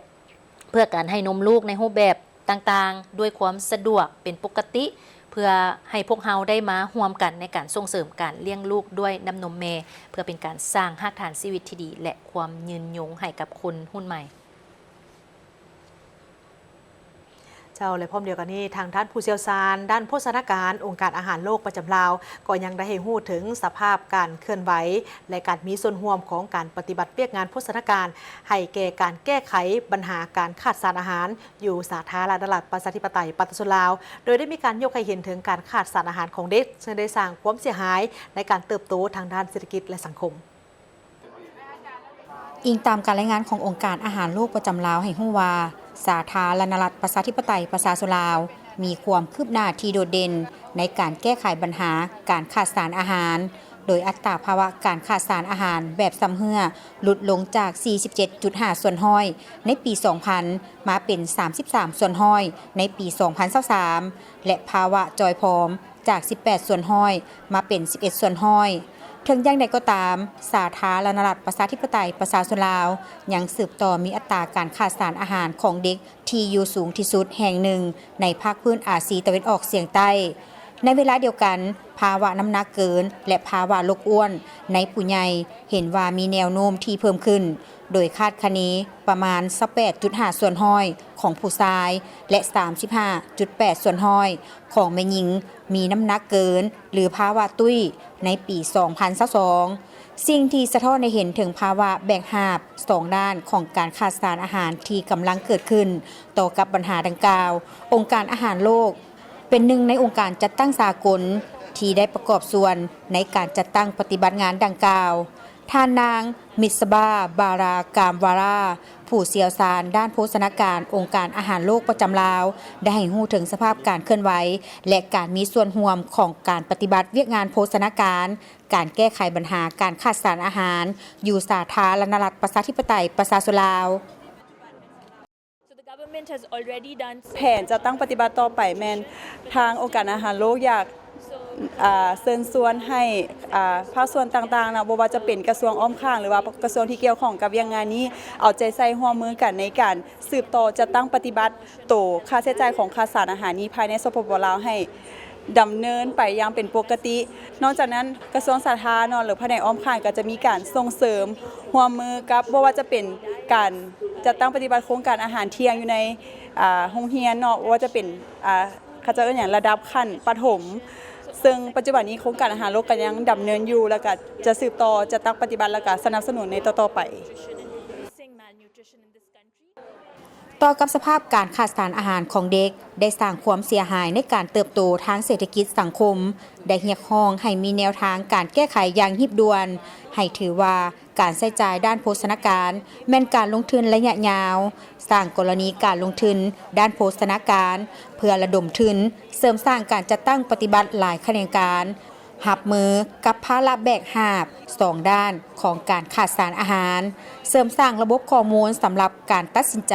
ເພື່ອການໃຫ້ນົມລູກໃນຮູບແບບຕ່າງໆ ດ້ວຍຄວາມສະດວກເປັນປົກກະຕິ, ເພື່ອໃຫ້ພວກເຮົາໄດ້ມາຮ່ວມກັນໃນການສົ່ງເສີມການລ້ຽງລູກດ້ວຍນ້ຳນົມແມ່, ເພື່ອເປັນການສ້າງຮາກຖານຊີວິດທີ່ດີ ແລະ ຄວາມຍືນຍົງໃຫ້ກັບຄົນຮຸ່ນໃໝ່. ເຈົ້າ ແລະ ພ້ອມດຽວກັນນີ້, ທາງດ້ານຜູ້ຊ່ຽວຊານດ້ານໂພຊະນາການ ອົງການອາຫານໂລກປະຈຳລາວ ກໍຍັງໄດ້ໃຫ້ຮູ້ເຖິງສະພາບການເຄື່ອນໄຫວ ແລະ ການມີສ່ວນຮ່ວມຂອງການປະຕິບັດວຽກງານໂພຊະນາການ ໃຫ້ແກ່ການແກ້ໄຂບັນຫາການຂາດສານອາຫານ ຢູ່ສາທາລະນະລັດ ປະຊາທິປະໄຕ ປະຊາຊົນລາວ, ໂດຍໄດ້ມີການຍົກໃຫ້ເຫັນເຖິງການຂາດສານອາຫານຂອງເດັກ, ເຊິ່ງໄດ້ສ້າງຄວາມເສຍຫາຍໃນການເຕີບໂຕທາງດ້ານເສດຖະກິດ ແລະ ສັງຄົມ. ອີງຕາມການລາຍງານຂອງອົງການອາຫານໂລກປະຈຳລາວໃຫ້ຮູ້ວ່າ, ສາທາລະນະລັດ ປະຊາທິປະໄຕ ປະຊາຊົນລາວ ມີຄວາມຄືບໜ້າທີ່ໂດດເດັ່ນໃນການແກ້ໄຂບັນຫາການຂາດສານອາຫານ, ໂດຍອັດຕາພາວະການຂາດສານອາຫານແບບຊຳເຮື້ອຫຼຸດລົງຈາກສີ່ສິບເຈັດຈຸດຫ້າສ່ວນຮ້ອຍໃນປີສອງພັນ ມາເປັນສາມສິບສາມສ່ວນຮ້ອຍໃນປີສອງພັນຊາວສາມ ແລະ ພາວະຈອຍຜອມຈາກສິບແປດສ່ວນຮ້ອຍມາເປັນສິບເອັດສ່ວນຮ້ອຍ. ເຖິງຢ່າງໃດກໍຕາມ, ສາທາລະນະລັດ ປະຊາທິປະໄຕ ປະຊາຊົນລາວ ຍັງສືບຕໍ່ມີອັດຕາການຂາດສານອາຫານຂອງເດັກ ທີ່ຢູ່ສູງທີ່ສຸດແຫ່ງໜຶ່ງໃນພາກພື້ນອາຊີຕາເວັນອອກສຽງໃຕ້. ໃນເວລາດຽວກັນ, ພາວະນ້ຳໜັກເກີນ ແລະ ພາວະໂລກອ້ວນໃນຜູ້ໃຫຍ່ເຫັນວ່າມີແນວໂນ້ມທີ່ເພີ່ມຂຶ້ນ, ໂດຍຄາດຄະເນປະມານຊາວແປດຈຸດຫ້າສ່ວນຮ້ອຍຂອງຜູ້ຊາຍ ແລະ ສາມສິບຫ້າຈຸດແປດສ່ວນຮ້ອຍຂອງແມ່ຍິງມີນ້ຳໜັກເກີນ ຫຼື ພາວະຕຸ້ຍໃນປີສອງພັນຊາວສອງ. ສິ່ງທີ່ສະທ້ອນໃຫ້ເຫັນເຖິງພາວະແບກຫາບສອງດ້ານຂອງການຂາດສານອາຫານທີ່ກຳລັງເກີດຂຶ້ນ. ຕໍ່ກັບບັນຫາດັ່ງກ່າວ, ອົງການອາຫານໂລກເປັນໜຶ່ງໃນອົງການຈັດຕັ້ງສາກົນທີ່ໄດ້ປະກອບສ່ວນໃນການຈັດຕັ້ງປະຕິບັດງານດັ່ງກ່າວ. ທ່ານນາງ ມິດຊະບາ ບາຣາກາມວາຣາ ຜູ້ຊ່ຽວຊານດ້ານໂພຊະນາການອົງການອາຫານໂລກປະຈຳລາວ ໄດ້ໃຫ້ຮູ້ເຖິງສະພາບການເຄື່ອນໄຫວ ແລະ ການມີສ່ວນຮ່ວມຂອງການປະຕິບັດວຽກງານໂພຊະນາການ ການແກ້ໄຂບັນຫາການຂາດສານອາຫານຢູ່ສາທາລະນະລັດ ປະຊາທິປະໄຕ ປະຊາຊົນລາວ. ແຜນຈັດຕັ້ງປະຕິບັດຕໍ່ໄປແມ່ນທາງອົງການອາຫານໂລກຢາກ ອ່າ ເຊີນຊວນໃຫ້ ອ່າ ພາກສ່ວນຕ່າງໆເນາະ, ບໍ່ວ່າຈະເປັນກະຊວງອ້ອມຂ້າງ ຫຼືວ່າກະຊວງທີ່ກ່ຽວຂ້ອງກັບວຽກງານນີ້ ເອົາໃຈໃສ່ຮ່ວມມືກັນໃນການສືບຕໍ່ຈັດຕັ້ງປະຕິບັດ ໂຕຄ່າໃຊ້ຈ່າຍຂອງຂາດສານອາຫານນີ້ພາຍໃນ ສປປ ລາວ ໃຫ້ດຳເນີນໄປຢ່າງເປັນປົກກະຕິ. ນອກຈາກນັ້ນ ກະຊວງສາທາລະນະສຸກ ຫຼື ພະແນກອ້ອມຂ້າງ ກໍຈະມີການສົ່ງເສີມຮ່ວມມືກັບ ບໍ່ວ່າຈະເປັນການຈັດຕັ້ງປະຕິບັດໂຄງການອາຫານທ່ຽງຢູ່ໃນ ອ່າ ໂຮງຮຽນເນາະ, ບໍ່ວ່າຈະເປັນ ອ່າ ເຂົາເຈົ້າເອີ້ນຫຍັງ ລະດັບຂັ້ນປະຖົມ, ເຊິ່ງປັດຈຸບັນນີ້ໂຄງການອາຫານໂລກກໍຍັງດຳເນີນຢູ່ ແລ້ວກໍຈະສືບຕໍ່ຈັດຕັ້ງປະຕິບັດ ແລ້ວກໍສະໜັບສະໜູນໃນຕໍ່ໆໄປ. ຕໍ່ກັບສະພາບການຂາດສານອາຫານຂອງເດັກ ໄດ້ສ້າງຄວາມເສຍຫາຍໃນການເຕີບໂຕທາງເສດຖະກິດສັງຄົມ, ໄດ້ຮຽກຮ້ອງໃຫ້ມີແນວທາງການແກ້ໄຂຢ່າງຮີບດ່ວນ, ໃຫ້ຖືວ່າການໃຊ້ຈ່າຍດ້ານໂພຊະນາການແມ່ນການລົງທຶນໄລຍະຍາວ, ສ້າງກໍລະນີການລົງທຶນດ້ານໂພຊະນາການ ເພື່ອລະດົມທຶນເສີມສ້າງການຈັດຕັ້ງປະຕິບັດຫຼາຍຂະແໜງການ, ຮັບມືກັບພາລະແບກຫາບສອງດ້ານຂອງການຂາດສານອາຫານ, ເສີມສ້າງລະບົບຂໍ້ມູນສຳລັບການຕັດສິນໃຈ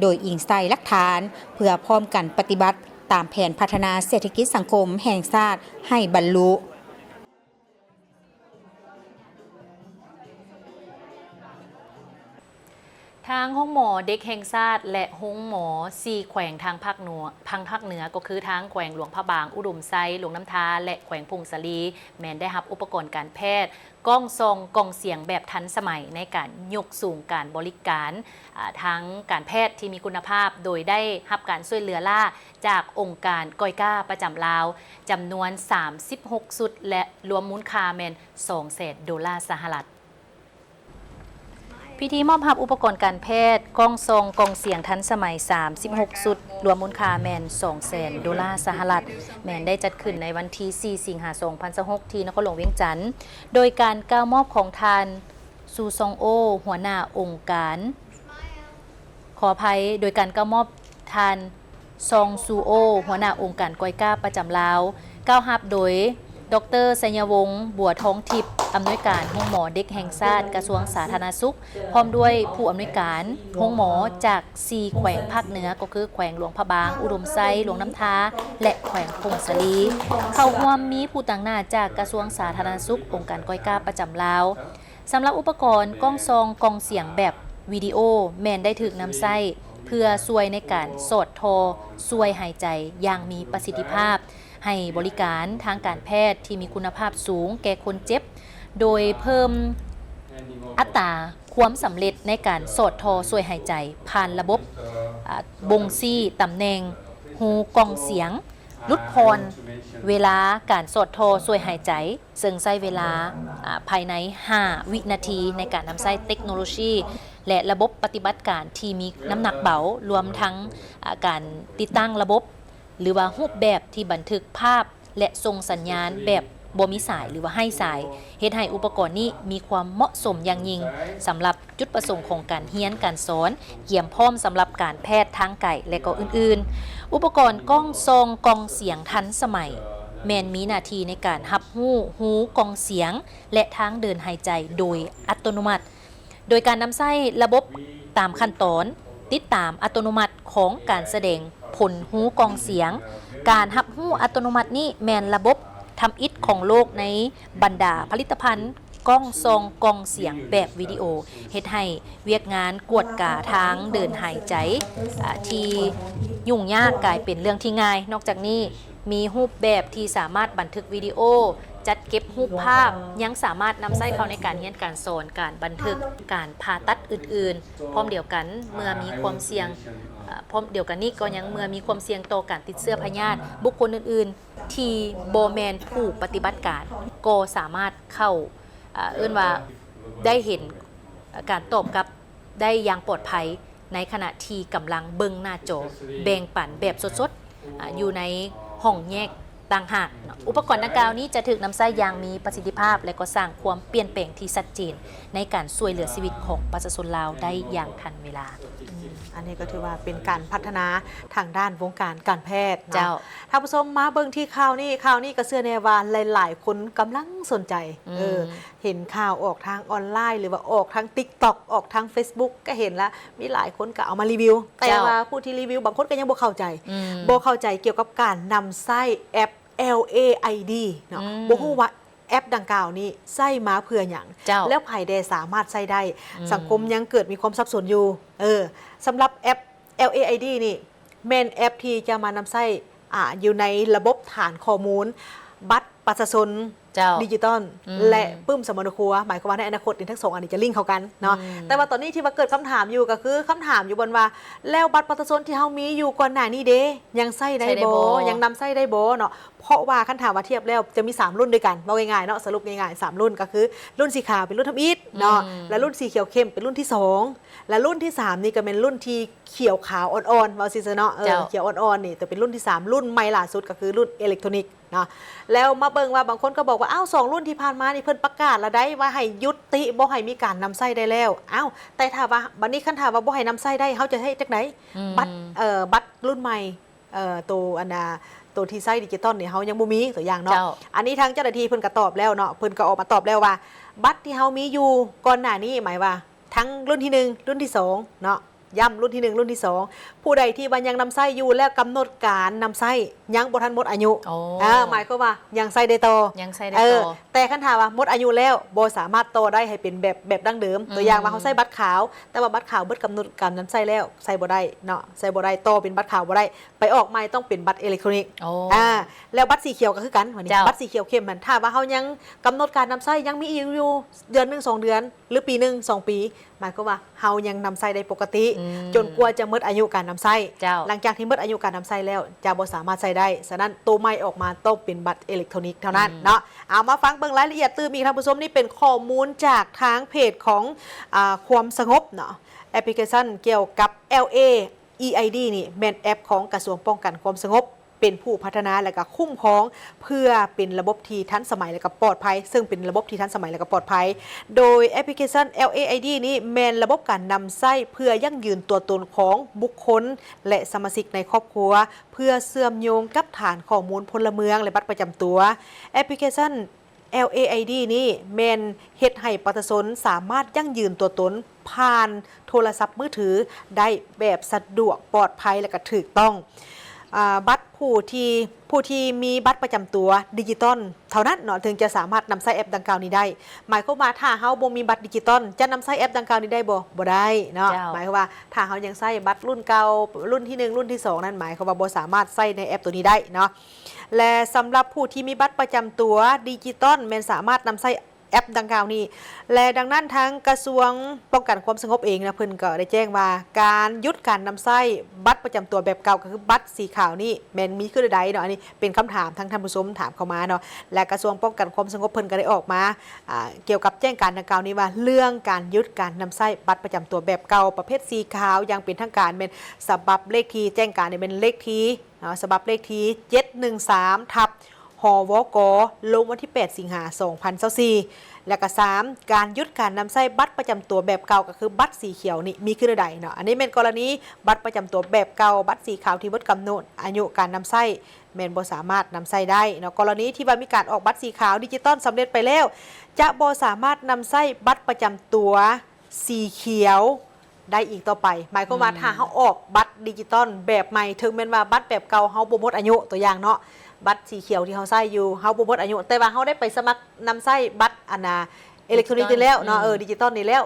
ໂດຍອີງໃສ່ຫຼັກຖານ ເພື່ອພ້ອມກັນປະຕິບັດຕາມແຜນພັດທະນາເສດຖະກິດສັງຄົມແຫ່ງຊາດໃຫ້ບັນລຸ. ທາງໂຮງໝໍເດັກແຫ່ງຊາດ ແລະ ໂຮງໝໍສີ່ແຂວງທາງພາກເໜືອ ທາງພາກເໜືອ ກໍຄືທາງແຂວງຫຼວງພະບາງ, ອຸດົມໄຊ, ຫຼວງນ້ຳທາ ແລະ ແຂວງຜົ້ງສາລີ ແມ່ນໄດ້ຮັບອຸປະກອນການແພດ, ກ້ອງສ່ອງ, ກ່ອງສຽງແບບທັນສະໄໝ ໃນການຍົກສູງການບໍລິການ ອາ ທາງການແພດທີ່ມີຄຸນນະພາບ, ໂດຍໄດ້ຮັບການຊ່ວຍເຫຼືອລ້າຈາກອົງການກອຍກາປະຈຳລາວ ຈຳນວນສາມສິບຫົກຊຸດ ແລະ ລວມມູນຄ່າແມ່ນສອງແສນໂດລາສະຫະລັດ. ພິທີມອບຮັບອຸປະກອນການແພດ, ກ້ອງສ່ອງ, ກ່ອງສຽງທັນສະໄໝສາມສິບຫົກຊຸດ, ລວມມູນຄ່າແມ່ນສອງແສນໂດລາສະຫະລັດ, ແມ່ນໄດ້ຈັດຂຶ້ນໃນວັນທີສີ່ ສິງຫາ ສອງພັນຊາວຫົກ ທີ່ນະຄອນຫຼວງວຽງຈັນ, ໂດຍການກ່າວມອບຂອງທ່ານ ຊູຊອງໂອ ຫົວໜ້າອົງການ, ຂໍອະໄພ, ໂດຍການກ່າວມອບທ່ານ ຊອງຊູໂອ ຫົວໜ້າອົງການກອຍກາປະຈຳລາວ, ກ່າວຮັບໂດຍ ດອກເຕີ ໄຊຍະວົງ ບົວທອງທິບ ອຳນວຍການໂຮງໝໍເດັກແຫ່ງຊາດ ກະຊວງສາທາລະນະສຸກ, ພ້ອມດ້ວຍຜູ້ອຳນວຍການໂຮງໝໍຈາກສີ່ແຂວງພາກເໜືອ ກໍຄືແຂວງຫຼວງພະບາງ, ອຸດົມໄຊ, ຫຼວງນ້ຳທາ ແລະ ແຂວງຜົ້ງສາລີ. ເຂົ້າຮ່ວມມີຜູ້ຕາງໜ້າຈາກກະຊວງສາທາລະນະສຸກ, ອົງການກອຍກາປະຈຳລາວ. ສຳລັບອຸປະກອນກ້ອງສ່ອງ, ກ່ອງສຽງແບບວິດີໂອ ແມ່ນໄດ້ຖືກນຳໃຊ້ເພື່ອຊ່ວຍໃນການສອດທໍ່ຊ່ວຍຫາຍໃຈຢ່າງມີປະສິດທິພາບ, ໃຫ້ບໍລິການທາງການແພດທີ່ມີຄຸນນະພາບສູງແກ່ຄົນເຈັບ, ໂດຍເພີ່ມອັດຕາຄວາມສຳເລັດໃນການສອດທໍ່ຊ່ວຍຫາຍໃຈ ຜ່ານລະບົບ ອາ ບົ່ງຊີ້ຕຳແໜ່ງຮູກ່ອງສຽງ, ຫຼຸດຜ່ອນເວລາການສອດທໍ່ຊ່ວຍຫາຍໃຈ ເຊິ່ງໃຊ້ເວລາ ອາ ພາຍໃນຫ້າວິນາທີໃນການນຳໃຊ້ເຕັກໂນໂລຊີ ແລະ ລະບົບປະຕິບັດການທີ່ມີນ້ຳໜັກເບົາ, ລວມທັງ ອາ ການຕິດຕັ້ງລະບົບ ຫຼືວ່າຮູບແບບທີ່ບັນທຶກພາບ ແລະ ສົ່ງສັນຍານແບບບໍ່ມີສາຍ ຫຼືວ່າໄຮ້ສາຍ, ເຮັດໃຫ້ອຸປະກອນນີ້ມີຄວາມເໝາະສົມຢ່າງຍິ່ງສຳລັບ ຈຸດປະສົງຂອງການຮຽນການສອນ, ກຽມພ້ອມສຳລັບການແພດທາງໄກ ແລະ ກໍອື່ນໆ. ອຸປະກອນກ້ອງສ່ອງກ່ອງສຽງທັນສະໄໝ ແມ່ນມີໜ້າທີ່ໃນການຮັບຮູ້ຮູກ່ອງສຽງ ແລະ ທາງເດີນຫາຍໃຈໂດຍອັດຕະໂນມັດ, ໂດຍການນຳໃຊ້ລະບົບຕາມຂັ້ນຕອນຕິດຕາມອັດຕະໂນມັດຂອງການສະແດງຜົນຮູ້ກ່ອງສຽງ. ການຮັບຮູ້ອັດຕະໂນມັດນີ້ແມ່ນລະບົບທຳອິດຂອງໂລກໃນບັນດາຜະລິດຕະພັນ ກ້ອງສ່ອງກ່ອງສຽງແບບວິດີໂອ ເຮັດໃຫ້ວຽກງານກວດກາທາງເດີນຫາຍໃຈ ອາ ທີ່ຫຍຸ້ງຍາກກາຍເປັນເລື່ອງທີ່ງ່າຍ. ນອກຈາກນີ້, ມີຮູບແບບທີ່ສາມາດບັນທຶກວິດີໂອ, ຈັດເກັບຮູບພາບ, ຍັງສາມາດນຳໃຊ້ເຂົ້າໃນການຮຽນການສອນ, ການບັນທຶກ, ການຜ່າຕັດອື່ນໆ. ພ້ອມດຽວກັນ, ເມື່ອມີຄວາມສ່ຽງ, ອາ ພ້ອມດຽວກັນນີ້ກໍຍັງເມື່ອມີຄວາມສ່ຽງຕໍ່ການຕິດເຊື້ອພະຍາດ, ບຸກຄົນອື່ນໆ ທີ່ບໍ່ແມ່ນຜູ້ປະຕິບັດການ ກໍສາມາດເຂົ້າ ອາ ເອີ້ນວ່າໄດ້ເຫັນການຕອບກັບໄດ້ຢ່າງປອດໄພ ໃນຂະນະທີ່ກຳລັງເບິ່ງໜ້າຈໍແບ່ງປັນແບບສົດໆ ອາ ຢູ່ໃນຫ້ອງແຍກຕ່າງຫາກເນາະ. ອຸປະກອນດັ່ງກ່າວນີ້ຈະຖືກນຳໃຊ້ຢ່າງມີປະສິດທິພາບ ແລະ ກໍສ້າງຄວາມປ່ຽນແປງທີ່ຊັດເຈນໃນການຊ່ວຍເຫຼືອຊີວິດຂອງປະຊາຊົນລາວໄດ້ຢ່າງທັນເວລາ. ອືມ ອັນນີ້ກໍຖືວ່າເປັນການພັດທະນາທາງດ້ານວົງການການແພດເນາະ. ເຈົ້າ. ທ່ານຜູ້ຊົມ ມາເບິ່ງທີ່ຂ່າວນີ້, ຂ່າວນີ້ກໍເຊື່ອແນ່ວ່າຫຼາຍໆຄົນກຳລັງສົນໃຈ. ອືມ ເອີ ເຫັນຂ່າວອອກທາງອອນລາຍ ຫຼືວ່າອອກທາງ TikTok ອອກທາງ Facebook ກໍເຫັນລະ, ມີຫຼາຍຄົນກໍເອົາມາຣີວິວ. ເຈົ້າ. ແຕ່ວ່າຜູ້ທີ່ຣີວິວບາງຄົນກໍຍັງບໍ່ເຂົ້າໃຈ, ອືມ ບໍ່ເຂົ້າໃຈກ່ຽວກັບການນຳໃຊ້ແອັບ LAID ເນາະ. ອືມ ບໍ່ຮູ້ວ່າ ແອັບດັ່ງກ່າວນີ້ໃຊ້ມາເພື່ອຫຍັງ? ເຈົ້າ. ແລ້ວໃຜແດ່ສາມາດໃຊ້ໄດ້? ອືມ ສັງຄົມຍັງເກີດມີຄວາມສັບສົນຢູ່. ເອີ ສຳລັບແອັບ LAID ນີ້ແມ່ນແອັບທີ່ຈະມານຳໃຊ້ ອາ ຢູ່ໃນລະບົບຖານຂໍ້ມູນບັດປະຊາຊົນ ເຈົ້າ ດິຈິຕອນ ອືມ ແລະ ປຶ້ມສຳມະໂນຄົວ. ໝາຍຄວາມວ່າໃນອະນາຄົດນີ້ທັງສອງອັນນີ້ຈະລິງເຂົ້າກັນເນາະ. ອືມ ແຕ່ວ່າຕອນນີ້ທີ່ວ່າເກີດຄຳຖາມຢູ່ ກໍຄືຄຳຖາມຢູ່ບ່ອນວ່າ ແລ້ວບັດປະຊາຊົນທີ່ເຮົາມີຢູ່ກ່ອນໜ້ານີ້ເດ ຍັງໃຊ້ໄດ້ບໍ່? ໃຊ້ໄດ້ບໍ່? ຍັງນຳໃຊ້ໄດ້ບໍ່ເນາະ? ເພາະວ່າຄັນຖາມວ່າທຽບແລ້ວຈະມີສາມລຸ້ນດ້ວຍກັນ, ເວົ້າງ່າຍໆເນາະ, ສະຫຼຸບງ່າຍໆ ສາມລຸ້ນ ກໍຄືລຸ້ນສີຂາວເປັນລຸ້ນທຳອິດເນາະ, ອືມ ແລະ ລຸ້ນສີຂຽວເຂັ້ມເປັນລຸ້ນທີສອງ ແລະ ລຸ້ນທີສາມນີ້ກໍແມ່ນລຸ້ນທີ່ຂຽວຂາວອ່ອນໆ ເວົ້າຊີ້ຊະເນາະ. ເອີ ເຈົ້າ ຂຽວອ່ອນໆນີ້ຈະເປັນລຸ້ນທີສາມ ລຸ້ນໃໝ່ລ່າສຸດກໍຄືລຸ້ນເອເລັກໂທນິກເນາະ. ແລ້ວມາເບິ່ງວ່າບາງຄົນກໍບອກວ່າ ອ້າວ ສອງລຸ້ນທີ່ຜ່ານມານີ້ເພິ່ນປະກາດລະໄດ໋ວ່າໃຫ້ຢຸດຕິ ບໍ່ໃຫ້ມີການນຳໃຊ້ໄດ້ແລ້ວ. ອ້າວ ແຕ່ຖ້າວ່າ ບັດນີ້ຄັນຖ້າວ່າບໍ່ໃຫ້ນຳໃຊ້ໄດ້ ເຮົາຈະເຮັດຈັ່ງໃດ? ອືມ ບັດ ເອີ ບັດລຸ້ນໃໝ່ ເອີ ໂຕອັນນ່າ ໂຕທີ່ໃຊ້ດິຈິຕອນນີ້ເຮົາຍັງບໍ່ມີ ຕົວຢ່າງເນາະ. ເຈົ້າ. ອັນນີ້ທາງເຈົ້າໜ້າທີ່ເພິ່ນກໍຕອບແລ້ວເນາະ, ເພິ່ນກໍອອກມາຕອບແລ້ວວ່າ ບັດທີ່ເຮົາມີຢູ່ກ່ອນໜ້ານີ້ ໝາຍວ່າທັງລຸ້ນທີໜຶ່ງ ລຸ້ນທີສອງເນາະ, ຢ້ຳລຸ້ນທີໜຶ່ງ ລຸ້ນທີສອງ ຜູ້ໃດທີ່ວ່າຍັງນຳໃຊ້ຢູ່ ແລ້ວກຳນົດການນຳໃຊ້ ຍັງບໍ່ທັນໝົດອາຍຸ ໂອ້ ເອີ ໝາຍຄວາມວ່າຍັງໃຊ້ໄດ້ຕໍ່ ຍັງໃຊ້ໄດ້ ເອີ ຕໍ່ ແຕ່ຄັນຖ້າວ່າໝົດອາຍຸແລ້ວ ບໍ່ສາມາດຕໍ່ໄດ້ໃຫ້ເປັນແບບ ແບບດັ້ງເດີມ. ອືມ ຕົວຢ່າງວ່າເຮົາໃຊ້ບັດຂາວ ແຕ່ວ່າບັດຂາວເບິດກຳນົດການນຳໃຊ້ແລ້ວ ໃຊ້ບໍ່ໄດ້ເນາະ ໃຊ້ບໍ່ໄດ້ ຕໍ່ເປັນບັດຂາວບໍ່ໄດ້ ໄປອອກໃໝ່ຕ້ອງເປັນບັດເອເລັກໂທນິກ. ໂອ້ ອາ ແລ້ວບັດສີຂຽວກໍຄືກັນ ບາດນີ້ ເຈົ້າ ບັດສີຂຽວເຂັ້ມຫັ້ນ ຖ້າວ່າເຮົາຍັງກຳນົດການນຳໃຊ້ ຍັງມີອີກຢູ່ເດືອນໜຶ່ງສອງເດືອນ ຫຼື ປີໜຶ່ງສອງປີ ໝາຍຄວາມວ່າເຮົາຍັງນຳໃຊ້ໄດ້ປົກກະຕິ ອືມ ຈົນກວ່າຈະໝົດອາຍຸການນຳໃຊ້. ເຈົ້າ ຫຼັງຈາກທີ່ໝົດອາຍຸການນຳໃຊ້ແລ້ວ ຈະບໍ່ສາມາດໃຊ້ໄດ້. ສະນັ້ນ ໂຕໃໝ່ອອກມາຕ້ອງເປັນບັດເອເລັກໂທນິກເທົ່ານັ້ນ ອືມ ເນາະ. ເອົາ ມາຟັງເບິ່ງລາຍລະອຽດຕື່ມອີກ ທ່ານຜູ້ຊົມ. ນີ້ເປັນຂໍ້ມູນຈາກທາງເພຈຂອງ ອາ ຄວາມສະຫງົບເນາະ. ແອັບພລິເຄຊັນກ່ຽວກັບ ແອລເອ ອີ ໄອ ດີ ນີ້ແມ່ນແອັບຂອງກະຊວງປ້ອງກັນຄວາມສະຫງົບ ເປັນຜູ້ພັດທະນາ ແລະ ກະຄຸ້ມຄອງ ເພື່ອເປັນລະບົບທີ່ທັນສະໄໝ ແລະ ກະປອດໄພ ເຊິ່ງເປັນລະບົບທີ່ທັນສະໄໝ ແລະ ກະປອດໄພ. ໂດຍແອັບພລິເຄຊັນ ແອລເອ ໄອ ດີ ນີ້ແມ່ນລະບົບການນຳໃຊ້ເພື່ອຢັ້ງຢືນຕົວຕົນຂອງບຸກຄົນ ແລະ ສະມາຊິກໃນຄອບຄົວ ເພື່ອເຊື່ອມໂຍງກັບຖານຂໍ້ມູນພົນລະເມືອງ ແລະ ບັດປະຈຳຕົວ. ແອັບພລິເຄຊັນ ແອລເອ ໄອ ດີ ນີ້ແມ່ນເຮັດໃຫ້ປະຊາຊົນສາມາດຢັ້ງຢືນຕົວຕົນຜ່ານໂທລະສັບມືຖືໄດ້ແບບສະດວກ, ປອດໄພ ແລະ ກະຖືກຕ້ອງ. ອາ, ບັດຜູ້ທີ່, ຜູ້ທີ່ມີບັດປະຈຳຕົວດິຈິຕອນເທົ່ານັ້ນເນາະ ເຖິງຈະສາມາດນຳໃຊ້ແອັບດັ່ງກ່າວນີ້ໄດ້. ໝາຍຄວາມວ່າຖ້າເຮົາບໍ່ມີບັດດິຈິຕອນ ຈະນຳໃຊ້ແອັບດັ່ງກ່າວນີ້ໄດ້ບໍ່? ບໍ່ໄດ້ເນາະ. ເຈົ້າ. ໝາຍຄວາມວ່າຖ້າເຮົາຍັງໃຊ້ບັດລຸ້ນເກົ່າ, ລຸ້ນທີໜຶ່ງ, ລຸ້ນທີສອງນັ້ນ ໝາຍຄວາມວ່າບໍ່ສາມາດໃຊ້ໃນແອັບໂຕນີ້ໄດ້ເນາະ. ແລະ ສຳລັບຜູ້ທີ່ມີບັດປະຈຳຕົວດິຈິຕອນ ແມ່ນສາມາດນຳໃຊ້ແອັບດັ່ງກ່າວນີ້ ແລະ ດັ່ງນັ້ນ ທາງກະຊວງປ້ອງກັນຄວາມສະຫງົບເອງນະ ເພິ່ນກໍໄດ້ແຈ້ງວ່າ ການຢຸດການນຳໃຊ້ບັດປະຈຳຕົວແບບເກົ່າ ກໍຄືບັດສີຂາວນີ້ ແມ່ນມີຄືໃດເນາະ. ອັນນີ້ເປັນຄຳຖາມທາງທ່ານຜູ້ຊົມຖາມເຂົ້າມາເນາະ ແລະ ກະຊວງປ້ອງກັນຄວາມສະຫງົບເພິ່ນກໍໄດ້ອອກມາ ອາ ກ່ຽວກັບແຈ້ງການດັ່ງກ່າວນີ້ວ່າ ເລື່ອງການຢຸດການນຳໃຊ້ບັດປະຈຳຕົວແບບເກົ່າປະເພດສີຂາວຢ່າງເປັນທາງການ ແມ່ນສະບັບເລກທີ ແຈ້ງການນີ້ແມ່ນເລກທີ ເນາະ ສະບັບເລກທີ ເຈັດໜຶ່ງສາມ ທັບ ຫວກ ລົງວັນທີ ແປດ ສິງຫາ ສອງພັນຊາວສີ່ ແລ້ວກໍ ສາມ ການຢຸດການນຳໃຊ້ບັດປະຈຳຕົວແບບເກົ່າ ກໍຄືບັດສີຂຽວນີ້ ມີຄືແນວໃດເນາະ. ອັນນີ້ແມ່ນກໍລະນີບັດປະຈຳຕົວແບບເກົ່າ, ບັດສີຂາວທີ່ໝົດກຳນົດອາຍຸການນຳໃຊ້ ແມ່ນບໍ່ສາມາດນຳໃຊ້ໄດ້ເນາະ. ກໍລະນີທີ່ວ່າມີການອອກບັດສີຂາວດິຈິຕອນສຳເລັດໄປແລ້ວ ຈະບໍ່ສາມາດນຳໃຊ້ບັດປະຈຳຕົວ ສີຂຽວໄດ້ອີກຕໍ່ໄປ. ໝາຍຄວາມວ່າ ອືມ ຖ້າເຮົາອອກບັດດິຈິຕອນແບບໃໝ່ ເຖິງແມ່ນວ່າບັດແບບເກົ່າເຮົາບໍ່ໝົດອາຍຸ ຕົວຢ່າງເນາະ ບັດສີຂຽວທີ່ເຮົາໃຊ້ຢູ່ ເຮົາບໍ່ໝົດອາຍຸ ແຕ່ວ່າເຮົາໄດ້ໄປສະໝັກນຳໃຊ້ບັດອັນນ່າ ເອເລັກໂທນິກນີ້ແລ້ວເນາະ ອືມ ເອີ ດິຈິຕອນນີ້ແລ້ວ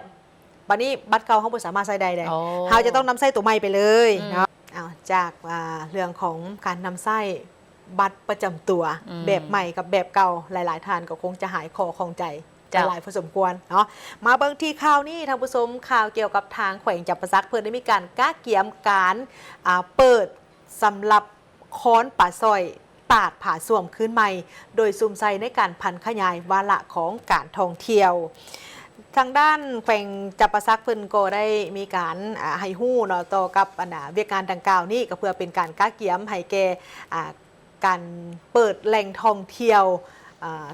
ບາດນີ້ບັດເກົ່າເຮົາບໍ່ສາມາດໃຊ້ໄດ້ເດ້ ໂອ້ ເຮົາຈະຕ້ອງນຳໃຊ້ຕົວໃໝ່ໄປເລີຍ ອືມ ເນາະ. ເອົາ ຈາກ ອ່າ ເລື່ອງຂອງການນຳໃຊ້ບັດປະຈຳຕົວ ອືມ ແບບໃໝ່ກັບແບບເກົ່າ ຫຼາຍໆທ່ານກໍຄົງຈະຫາຍຂໍ້ຂ້ອງໃຈ ເຈົ້າ ຫຼາຍພໍສົມຄວນເນາະ. ມາເບິ່ງທີ່ຂ່າວນີ້ທ່ານຜູ້ຊົມ, ຂ່າວກ່ຽວກັບທາງແຂວງຈຳປາສັກ ເພິ່ນໄດ້ມີການກະກຽມການ ອ່າ ເປີດສຳລັບຄອນປາສ້ອຍຕາດຜາສ້ວມຄືນໃໝ່ ໂດຍສຸມໃສ່ໃນການຜັນຂະຫຍາຍວາລະຂອງການທ່ອງທ່ຽວ. ທາງດ້ານແຂວງຈຳປາສັກເພິ່ນກໍໄດ້ມີການ ອ່າ ໃຫ້ຮູ້ເນາະ ຕໍ່ກັບອັນນ່າ ວຽກງານດັ່ງກ່າວນີ້ ກໍເພື່ອເປັນການກະກຽມໃຫ້ແກ່ ອ່າ ການເປີດແຫຼ່ງທ່ອງທ່ຽວ ອາ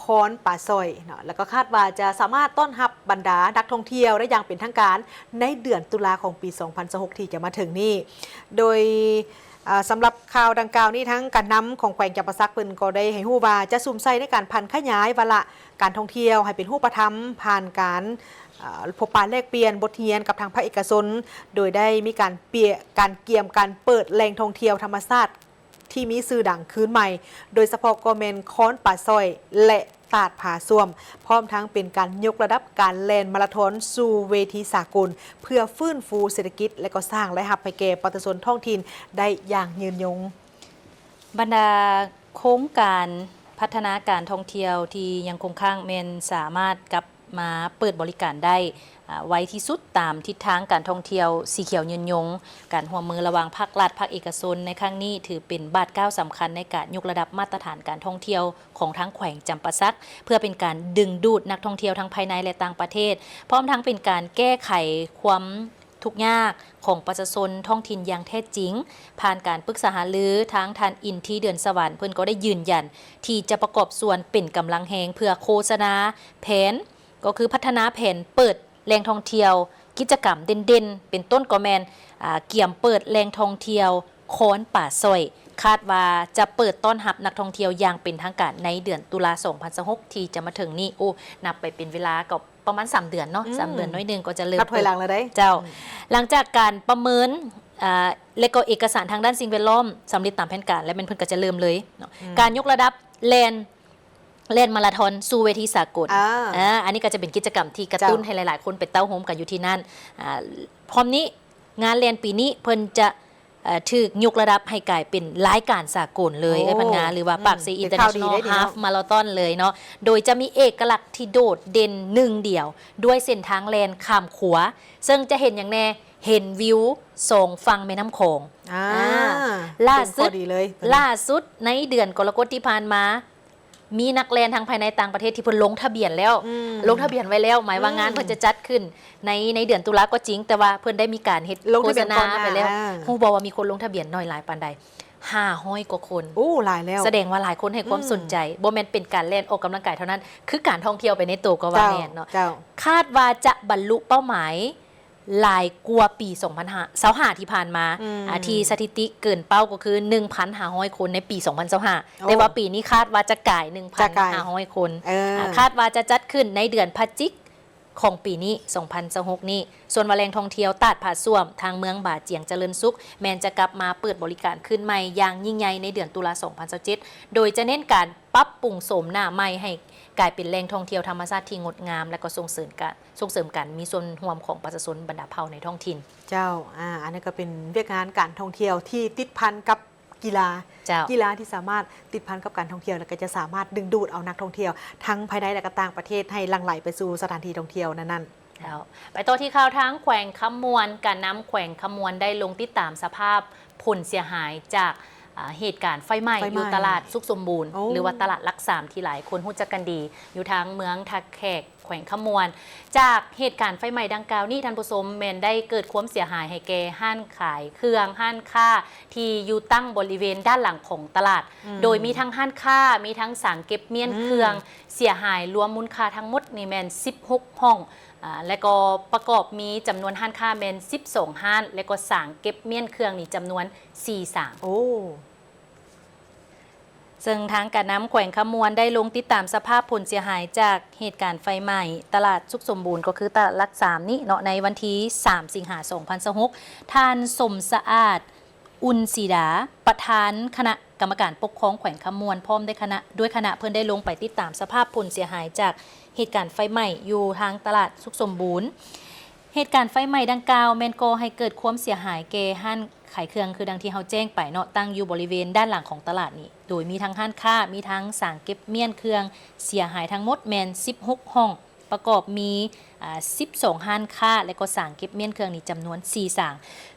ຄອນປາສ້ອຍເນາະ ແລ້ວກໍຄາດວ່າຈະສາມາດຕ້ອນຮັບບັນດານັກທ່ອງທ່ຽວໄດ້ຢ່າງເປັນທາງການໃນເດືອນຕຸລາຂອງປີສອງພັນຊາວຫົກທີ່ຈະມາເຖິງນີ້. ໂດຍ ອາ ສຳລັບຂ່າວດັ່ງກ່າວນີ້ ທາງການນຳຂອງແຂວງຈຳປາສັກເພິ່ນກໍໄດ້ໃຫ້ຮູ້ວ່າ ຈະສຸມໃສ່ໃນການຜັນຂະຫຍາຍວາລະການທ່ອງທ່ຽວໃຫ້ເປັນຮູບປະທຳ ຜ່ານການ ອາ ພົບປະແລກປ່ຽນບົດຮຽນກັບທາງພາກເອກະຊົນ ໂດຍໄດ້ມີການປ່ຽ ການກຽມການເປີດແຫຼ່ງທ່ອງທ່ຽວທຳມະຊາດ ທີ່ມີຊື່ດັງຄືນໃໝ່ ໂດຍສະເພາະກໍແມ່ນຄອນປາສ້ອຍ ແລະ ຕາດຜາສ້ວມ ພ້ອມທັງເປັນການຍົກລະດັບການແລ່ນມາລາທອນສູ່ເວທີສາກົນ ເພື່ອຟື້ນຟູເສດຖະກິດ ແລະ ກໍສ້າງລາຍຮັບໃຫ້ແກ່ປະຊາຊົນທ້ອງຖິ່ນໄດ້ຢ່າງຍືນຍົງ. ບັນດາໂຄງການພັດທະນາການທ່ອງທ່ຽວທີ່ຍັງຄົງຄ້າງແມ່ນສາມາດກັບ ມາເປີດບໍລິການໄດ້ ອາ ໄວທີ່ສຸດຕາມທິດທາງການທ່ອງທ່ຽວສີຂຽວຍືນຍົງ. ການຮ່ວມມືລະຫວ່າງພາກລັດ, ພາກເອກະຊົນໃນຄັ້ງນີ້ ຖືເປັນບາດກ້າວສຳຄັນໃນການຍົກລະດັບມາດຕະຖານການທ່ອງທ່ຽວຂອງທາງແຂວງຈຳປາສັກ ເພື່ອເປັນການດຶງດູດນັກທ່ອງທ່ຽວທັງພາຍໃນ ແລະ ຕ່າງປະເທດ, ພ້ອມທັງເປັນການແກ້ໄຂຄວາມ ທຸກຍາກຂອງປະຊາຊົນທ້ອງຖິ່ນຢ່າງແທ້ຈິງ, ຜ່ານການປຶກສາຫາລືທາງທ່ານ ອິນທີ ເດືອນສະຫວັນ ເພິ່ນກໍໄດ້ຢືນຢັນທີ່ຈະປະກອບສ່ວນເປັນກຳລັງແຮງເພື່ອໂຄສະນາແຜນ, ກໍຄືພັດທະນາແຜນເປີດແຫຼ່ງທ່ອງທ່ຽວ, ກິດຈະກຳເດັ່ນໆ ເປັນຕົ້ນກໍແມ່ນ ອາ ກຽມເປີດແຫຼ່ງທ່ອງທ່ຽວຄອນປາສ້ອຍ, ຄາດວ່າຈະເປີດຕ້ອນຮັບນັກທ່ອງທ່ຽວຢ່າງເປັນທາງການໃນເດືອນຕຸລາ ສອງພັນຊາວຫົກ ທີ່ຈະມາເຖິງນີ້. ໂອ້ ນັບໄປເປັນເວລາກໍ ປະມານສາມເດືອນເນາະ, ອືມ ສາມເດືອນໜ້ອຍໜຶ່ງກໍຈະເລີ່ມ ນັບຖອຍຫຼັງແລ້ວເດ້. ເຈົ້າ ອືມ ຫຼັງຈາກການປະເມີນ ອ່າ ແລະກໍເອກະສານທາງດ້ານສິ່ງແວດລ້ອມສຳເລັດຕາມແຜນການ ແລະແມ່ນເພິ່ນກໍຈະເລີ່ມເລີຍເນາະ ອືມ ການຍົກລະດັບແລ່ນ ແລ່ນມາລາທອນສູ່ເວທີສາກົນ ອ່າ ອ່າ ອັນນີ້ກໍຈະເປັນກິດຈະກຳທີ່ກະຕຸ້ນ ເຈົ້າ ໃຫ້ຫຼາຍໆຄົນໄປເຕົ້າໂຮມກັນຢູ່ທີ່ນັ້ນ ອ່າ ພ້ອມນີ້ ງານແລ່ນປີນີ້ເພິ່ນຈະ ເອີ ຖືກຍົກລະດັບໃຫ້ກາຍເປັນລາຍການສາກົນເລີຍ ໂອ້ ເອື້ອຍພັນງາ ຫຼືວ່າ ອືມ ປາກເຊ ອິນເຕີເນຊັນແນລ ຮາຟມາລາທອນເລີຍເນາະ ໂດຍຈະມີເອກະລັກທີ່ໂດດເດັ່ນໜຶ່ງດຽວ ດ້ວຍເສັ້ນທາງແລ່ນຂ້າມຂົວ ເຊິ່ງຈະເຫັນຫຍັງແດ່? ເຫັນວິວສອງຝັ່ງແມ່ນ້ຳຂອງ ອ່າ ອ່າ ຫຼ້າສຸດ ເປັນຂໍ້ດີເລີຍ ຫຼ້າສຸດໃນເດືອນກໍລະກົດທີ່ຜ່ານມາ ມີນັກແລ່ນທັງພາຍໃນຕ່າງປະເທດທີ່ເພິ່ນລົງທະບຽນແລ້ວ ອືມ ລົງທະບຽນໄວ້ແລ້ວ ໝາຍວ່າ ອືມ ງານເພິ່ນຈະຈັດຂຶ້ນໃນ ໃນເດືອນຕຸລາກໍຈິງ ແຕ່ວ່າເພິ່ນໄດ້ມີການເຮັດໂຄສະນາໄປແລ້ວ ຮູ້ບໍ່ວ່າມີຄົນລົງທະບຽນໜ້ອຍຫຼາຍປານໃດ? ຫ້າຮ້ອຍກວ່າຄົນ ໂອ້ ຫຼາຍແລ້ວ ສະແດງວ່າຫຼາຍຄົນໃຫ້ຄວາມ ອືມ ສົນໃຈ ບໍ່ແມ່ນເປັນການແລ່ນອອກກຳລັງກາຍເທົ່ານັ້ນ ຄືການທ່ອງທ່ຽວໄປໃນໂຕກໍວ່າ ເຈົ້າ ແມ່ນເນາະ ເຈົ້າ ຄາດວ່າຈະບັນລຸເປົ້າໝາຍ ຫຼາຍກວ່າປີສອງພັນຫ້າ ຊາວຫ້າທີ່ຜ່ານມາ ອືມ ອ່າ ທີ່ສະຖິຕິເກີນເປົ້າກໍຄືໜຶ່ງພັນຫ້າຮ້ອຍຄົນໃນປີສອງພັນຊາວຫ້າ ໂອ້ ແຕ່ວ່າປີນີ້ຄາດວ່າຈະກາຍໜຶ່ງພັນຫ້າຮ້ອຍຄົນ ຈະກາຍ ເອີ ອ່າ ຄາດວ່າຈະຈັດຂຶ້ນໃນເດືອນພະຈິກຂອງປີນີ້ ສອງພັນຊາວຫົກນີ້ ສ່ວນວ່າແຫຼ່ງທ່ອງທ່ຽວຕາດຜາສ້ວມທາງເມືອງບາຈຽງຈະເລີນສຸກ ແມ່ນຈະກັບມາເປີດບໍລິການຄືນໃໝ່ຢ່າງຍິ່ງໃຫຍ່ໃນເດືອນຕຸລາ ສອງພັນຊາວເຈັດ ໂດຍຈະເນັ້ນການປັບປຸງໂສມໜ້າໃໝ່ໃຫ້ກາຍເປັນແຫຼ່ງທ່ອງທ່ຽວທຳມະຊາດທີ່ງົດງາມ ແລະກໍສົ່ງເສີມການ ສົ່ງເສີມການມີສ່ວນຮ່ວມຂອງປະຊາຊົນບັນດາເຜົ່າໃນທ້ອງຖິ່ນ. ເຈົ້າ ອາ ອັນນີ້ກໍເປັນວຽກງານການທ່ອງທ່ຽວທີ່ຕິດພັນກັບກິລາ. ເຈົ້າ ກິລາທີ່ສາມາດຕິດພັນກັບການທ່ອງທ່ຽວ ແລະກໍຈະສາມາດດຶງດູດເອົານັກທ່ອງທ່ຽວທັງພາຍໃນ ແລະກໍຕ່າງປະເທດໃຫ້ຫຼັ່ງໄຫຼໄປສູ່ສະຖານທີ່ທ່ອງທ່ຽວນັ້ນໆ. ເຈົ້າ ໄປຕໍ່ທີ່ຂ່າວທາງແຂວງຄຳມ່ວນ. ການນຳແຂວງຄຳມ່ວນໄດ້ລົງຕິດຕາມສະພາບຜົນເສຍຫາຍຈາກ ອາ ເຫດການໄຟໄໝ້ ໄຟໄໝ້ ຢູ່ຕະຫຼາດສຸກສົມບູນ ໂອ້ ຫຼືວ່າຕະຫຼາດຫຼັກສາມ ທີ່ຫຼາຍຄົນຮູ້ຈັກກັນດີ ຢູ່ທາງເມືອງທ່າແຂກ ແຂວງຄຳມ່ວນ. ຈາກເຫດການໄຟໄໝ້ດັ່ງກ່າວນີ້ ທ່ານຜູ້ຊົມ ແມ່ນໄດ້ເກີດຄວາມເສຍຫາຍໃຫ້ແກ່ຮ້ານຂາຍເຄື່ອງ, ຮ້ານຄ້າທີ່ຢູ່ຕັ້ງບໍລິເວນດ້ານຫຼັງຂອງຕະຫຼາດ, ອືມ ໂດຍມີທັງຮ້ານຄ້າ, ມີທັງສາງເກັບມ້ຽນ ອືມ ເຄື່ອງເສຍຫາຍ, ລວມມູນຄ່າທັງໝົດນີ້ແມ່ນສິບຫົກຫ້ອງ, ອາ ແລະກໍປະກອບມີຈຳນວນຮ້ານຄ້າແມ່ນສິບສອງຮ້ານ ແລະກໍສາງເກັບມ້ຽນເຄື່ອງນີ້ຈຳນວນສີ່ສາງ. ໂອ້ ເຊິ່ງທາງການນຳແຂວງຄຳມ່ວນໄດ້ລົງຕິດຕາມສະພາບຜົນເສຍຫາຍຈາກເຫດການໄຟໄໝ້ຕະຫຼາດສຸກສົມບູນ ກໍຄືຕະຫຼາດຫຼັກສາມນີ້ເນາະ ໃນວັນທີສາມ ສິງຫາ ສອງພັນຊາວຫົກ ທ່ານ ສົມສະອາດ ອຸ່ນສີດາ ປະທານຄະນະກຳມະການປົກຄອງແຂວງຄຳມ່ວນ ພ້ອມດ້ວຍຄະນະ ດ້ວຍຄະນະ ເພິ່ນໄດ້ລົງໄປຕິດຕາມສະພາບຜົນເສຍຫາຍຈາກເຫດການໄຟໄໝ້ຢູ່ທາງຕະຫຼາດສຸກສົມບູນ. ເຫດການໄຟໄໝ້ດັ່ງກ່າວແມ່ນກໍ່ໃຫ້ເກີດຄວາມເສຍຫາຍແກ່ຮ້ານ ຂາຍເຄື່ອງ ຄືດັ່ງທີ່ເຮົາແຈ້ງໄປເນາະ ຕັ້ງຢູ່ບໍລິເວນດ້ານຫຼັງຂອງຕະຫຼາດນີ້ ໂດຍມີທັງຮ້ານຄ້າ ມີທັງສາງເກັບມ້ຽນເຄື່ອງ ເສຍຫາຍທັງໝົດແມ່ນສິບຫົກຫ້ອງ ປະກອບມີ ອາ ສິບສອງຮ້ານຄ້າ ແລະກໍສາງເກັບມ້ຽນເຄື່ອງນີ້ຈຳນວນສີ່ສາງ.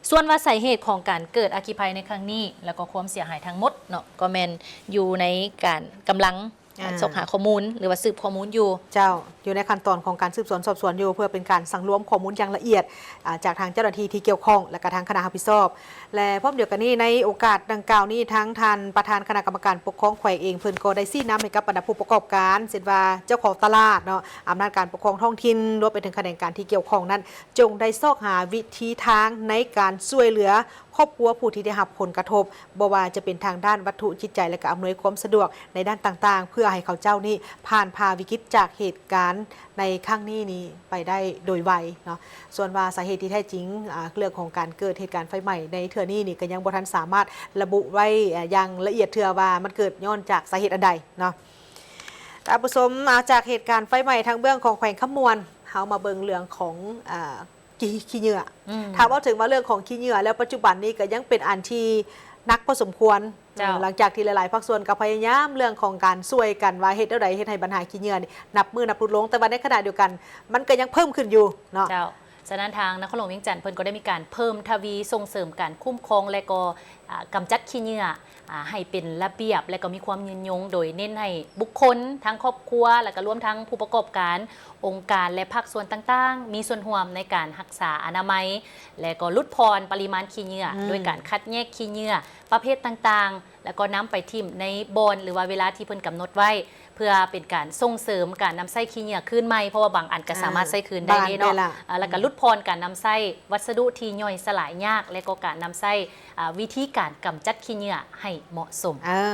ສ່ວນວ່າສາເຫດຂອງການເກີດອັກຄີໄພໃນຄັ້ງນີ້ ແລະກໍຄວາມເສຍຫາຍທັງໝົດເນາະ ກໍແມ່ນຢູ່ໃນການກຳລັງ ອ່າ ຊອກຫາຂໍ້ມູນ ຫຼືວ່າສືບຂໍ້ມູນຢູ່. ເຈົ້າ ຢູ່ໃນຂັ້ນຕອນຂອງການສືບສວນສອບສວນຢູ່ ເພື່ອເປັນການສັງລວມຂໍ້ມູນຢ່າງລະອຽດ ອາ ຈາກທາງເຈົ້າໜ້າທີ່ທີ່ກ່ຽວຂ້ອງ ແລະກະທາງຄະນະຮັບຜິດຊອບ. ແລະພ້ອມດຽວກັນນີ້ ໃນໂອກາດດັ່ງກ່າວນີ້ ທາງທ່ານປະທານຄະນະກຳມະການປົກຄອງແຂວງເອງ ເພິ່ນກໍໄດ້ຊີ້ນຳໃຫ້ກັບບັນດາຜູ້ປະກອບການ ເຊັ່ນວ່າເຈົ້າຂອງຕະຫຼາດເນາະ, ອຳນາດການປົກຄອງທ້ອງຖິ່ນ ລວມໄປເຖິງຂະແໜງການທີ່ກ່ຽວຂ້ອງນັ້ນ ຈົ່ງໄດ້ຊອກຫາວິທີທາງໃນການຊ່ວຍເຫຼືອ ຄອບຄົວຜູ້ທີ່ໄດ້ຮັບຜົນກະທົບ, ບໍ່ວ່າຈະເປັນທາງດ້ານວັດຖຸຈິດໃຈ ແລະກະອຳນວຍຄວາມສະດວກໃນດ້ານຕ່າງໆ ເພື່ອໃຫ້ເຂົາເຈົ້ານີ້ຜ່ານຜ່າວິກິດຈາກເຫດການໃນຄັ້ງນີ້ນີ້ໄປໄດ້ໂດຍໄວເນາະ. ສ່ວນວ່າສາເຫດທີ່ແທ້ຈິງ ອາ ເລື່ອງຂອງການເກີດເຫດການໄຟໄໝ້ໃນເທື່ອນີ້ນີ້ ກະຍັງບໍ່ທັນສາມາດລະບຸໄວ້ ອາ ຢ່າງລະອຽດເທື່ອວ່າມັນເກີດຍ້ອນຈາກສາເຫດອັນໃດເນາະ. ທ່ານຜູ້ຊົມ ອາ ຈາກເຫດການໄຟໄໝ້ທາງເບື້ອງຂອງແຂວງຄຳມ່ວນ ເຮົາມາເບິ່ງເລື່ອງຂອງ ອາ ຂີ້ ຂີ້ເຫຍື້ອ ອືມ ຖ້າເວົ້າເຖິງວ່າເລື່ອງຂອງຂີ້ເຫຍື້ອແລ້ວ ປັດຈຸບັນນີ້ກໍຍັງເປັນອັນທີ່ໜັກພໍສົມຄວນ. ເຈົ້າ ເອີ ຫຼັງຈາກທີ່ຫຼາຍໆພາກສ່ວນກໍພະຍາຍາມເລື່ອງຂອງການຊ່ວຍກັນວ່າເຮັດແນວໃດເຮັດໃຫ້ບັນຫາຂີ້ເຫຍື້ອນີ້ນັບມື້ນັບຫຼຸດລົງ, ແຕ່ວ່າໃນຂະນະດຽວກັນມັນກໍຍັງເພີ່ມຂຶ້ນຢູ່ເນາະ. ເຈົ້າ ສະນັ້ນທາງນະຄອນຫຼວງວຽງຈັນເພິ່ນກໍໄດ້ມີການເພີ່ມທະວີສົ່ງເສີມການຄຸ້ມຄອງ ແລະກໍ ອາ ກຳຈັດຂີ້ເຫຍື້ອ ອາ ໃຫ້ເປັນລະບຽບ ແລະກໍມີຄວາມຍືນຍົງ ໂດຍເນັ້ນໃຫ້ບຸກຄົນ ທັງຄອບຄົວ ແລະກໍລວມທັງຜູ້ປະກອບການ ອົງການ ແລະພາກສ່ວນຕ່າງໆ ມີສ່ວນຮ່ວມໃນການຮັກສາອະນາໄມ ແລະກໍຫຼຸດຜ່ອນປະລິມານຂີ້ເຫຍື້ອ ອືມ ດ້ວຍການຄັດແຍກຂີ້ເຫຍື້ອປະເພດຕ່າງໆ ແລະກໍນຳໄປຖິ້ມໃນບ່ອນ ຫຼືວ່າເວລາທີ່ເພິ່ນກຳນົດໄວ້ ເພື່ອເປັນການສົ່ງເສີມການນຳໃຊ້ຂີ້ເຫຍື້ອຄືນໃໝ່ ເພາະວ່າບາງອັນກໍສາມາດ ອ່າ ໃຊ້ຄືນໄດ້ເດ້ເນາະ ບານໄດ້ລະ ອ່າ ແລະກໍ ອືມ ຫຼຸດຜ່ອນການນຳໃຊ້ວັດສະດຸທີ່ຍ່ອຍສະຫຼາຍຍາກ ແລະກໍການນຳໃຊ້ ອ່າ ວິທີ ການກຳຈັດຂີ້ເຫຍື້ອໃຫ້ເໝາະສົມ. ເອີ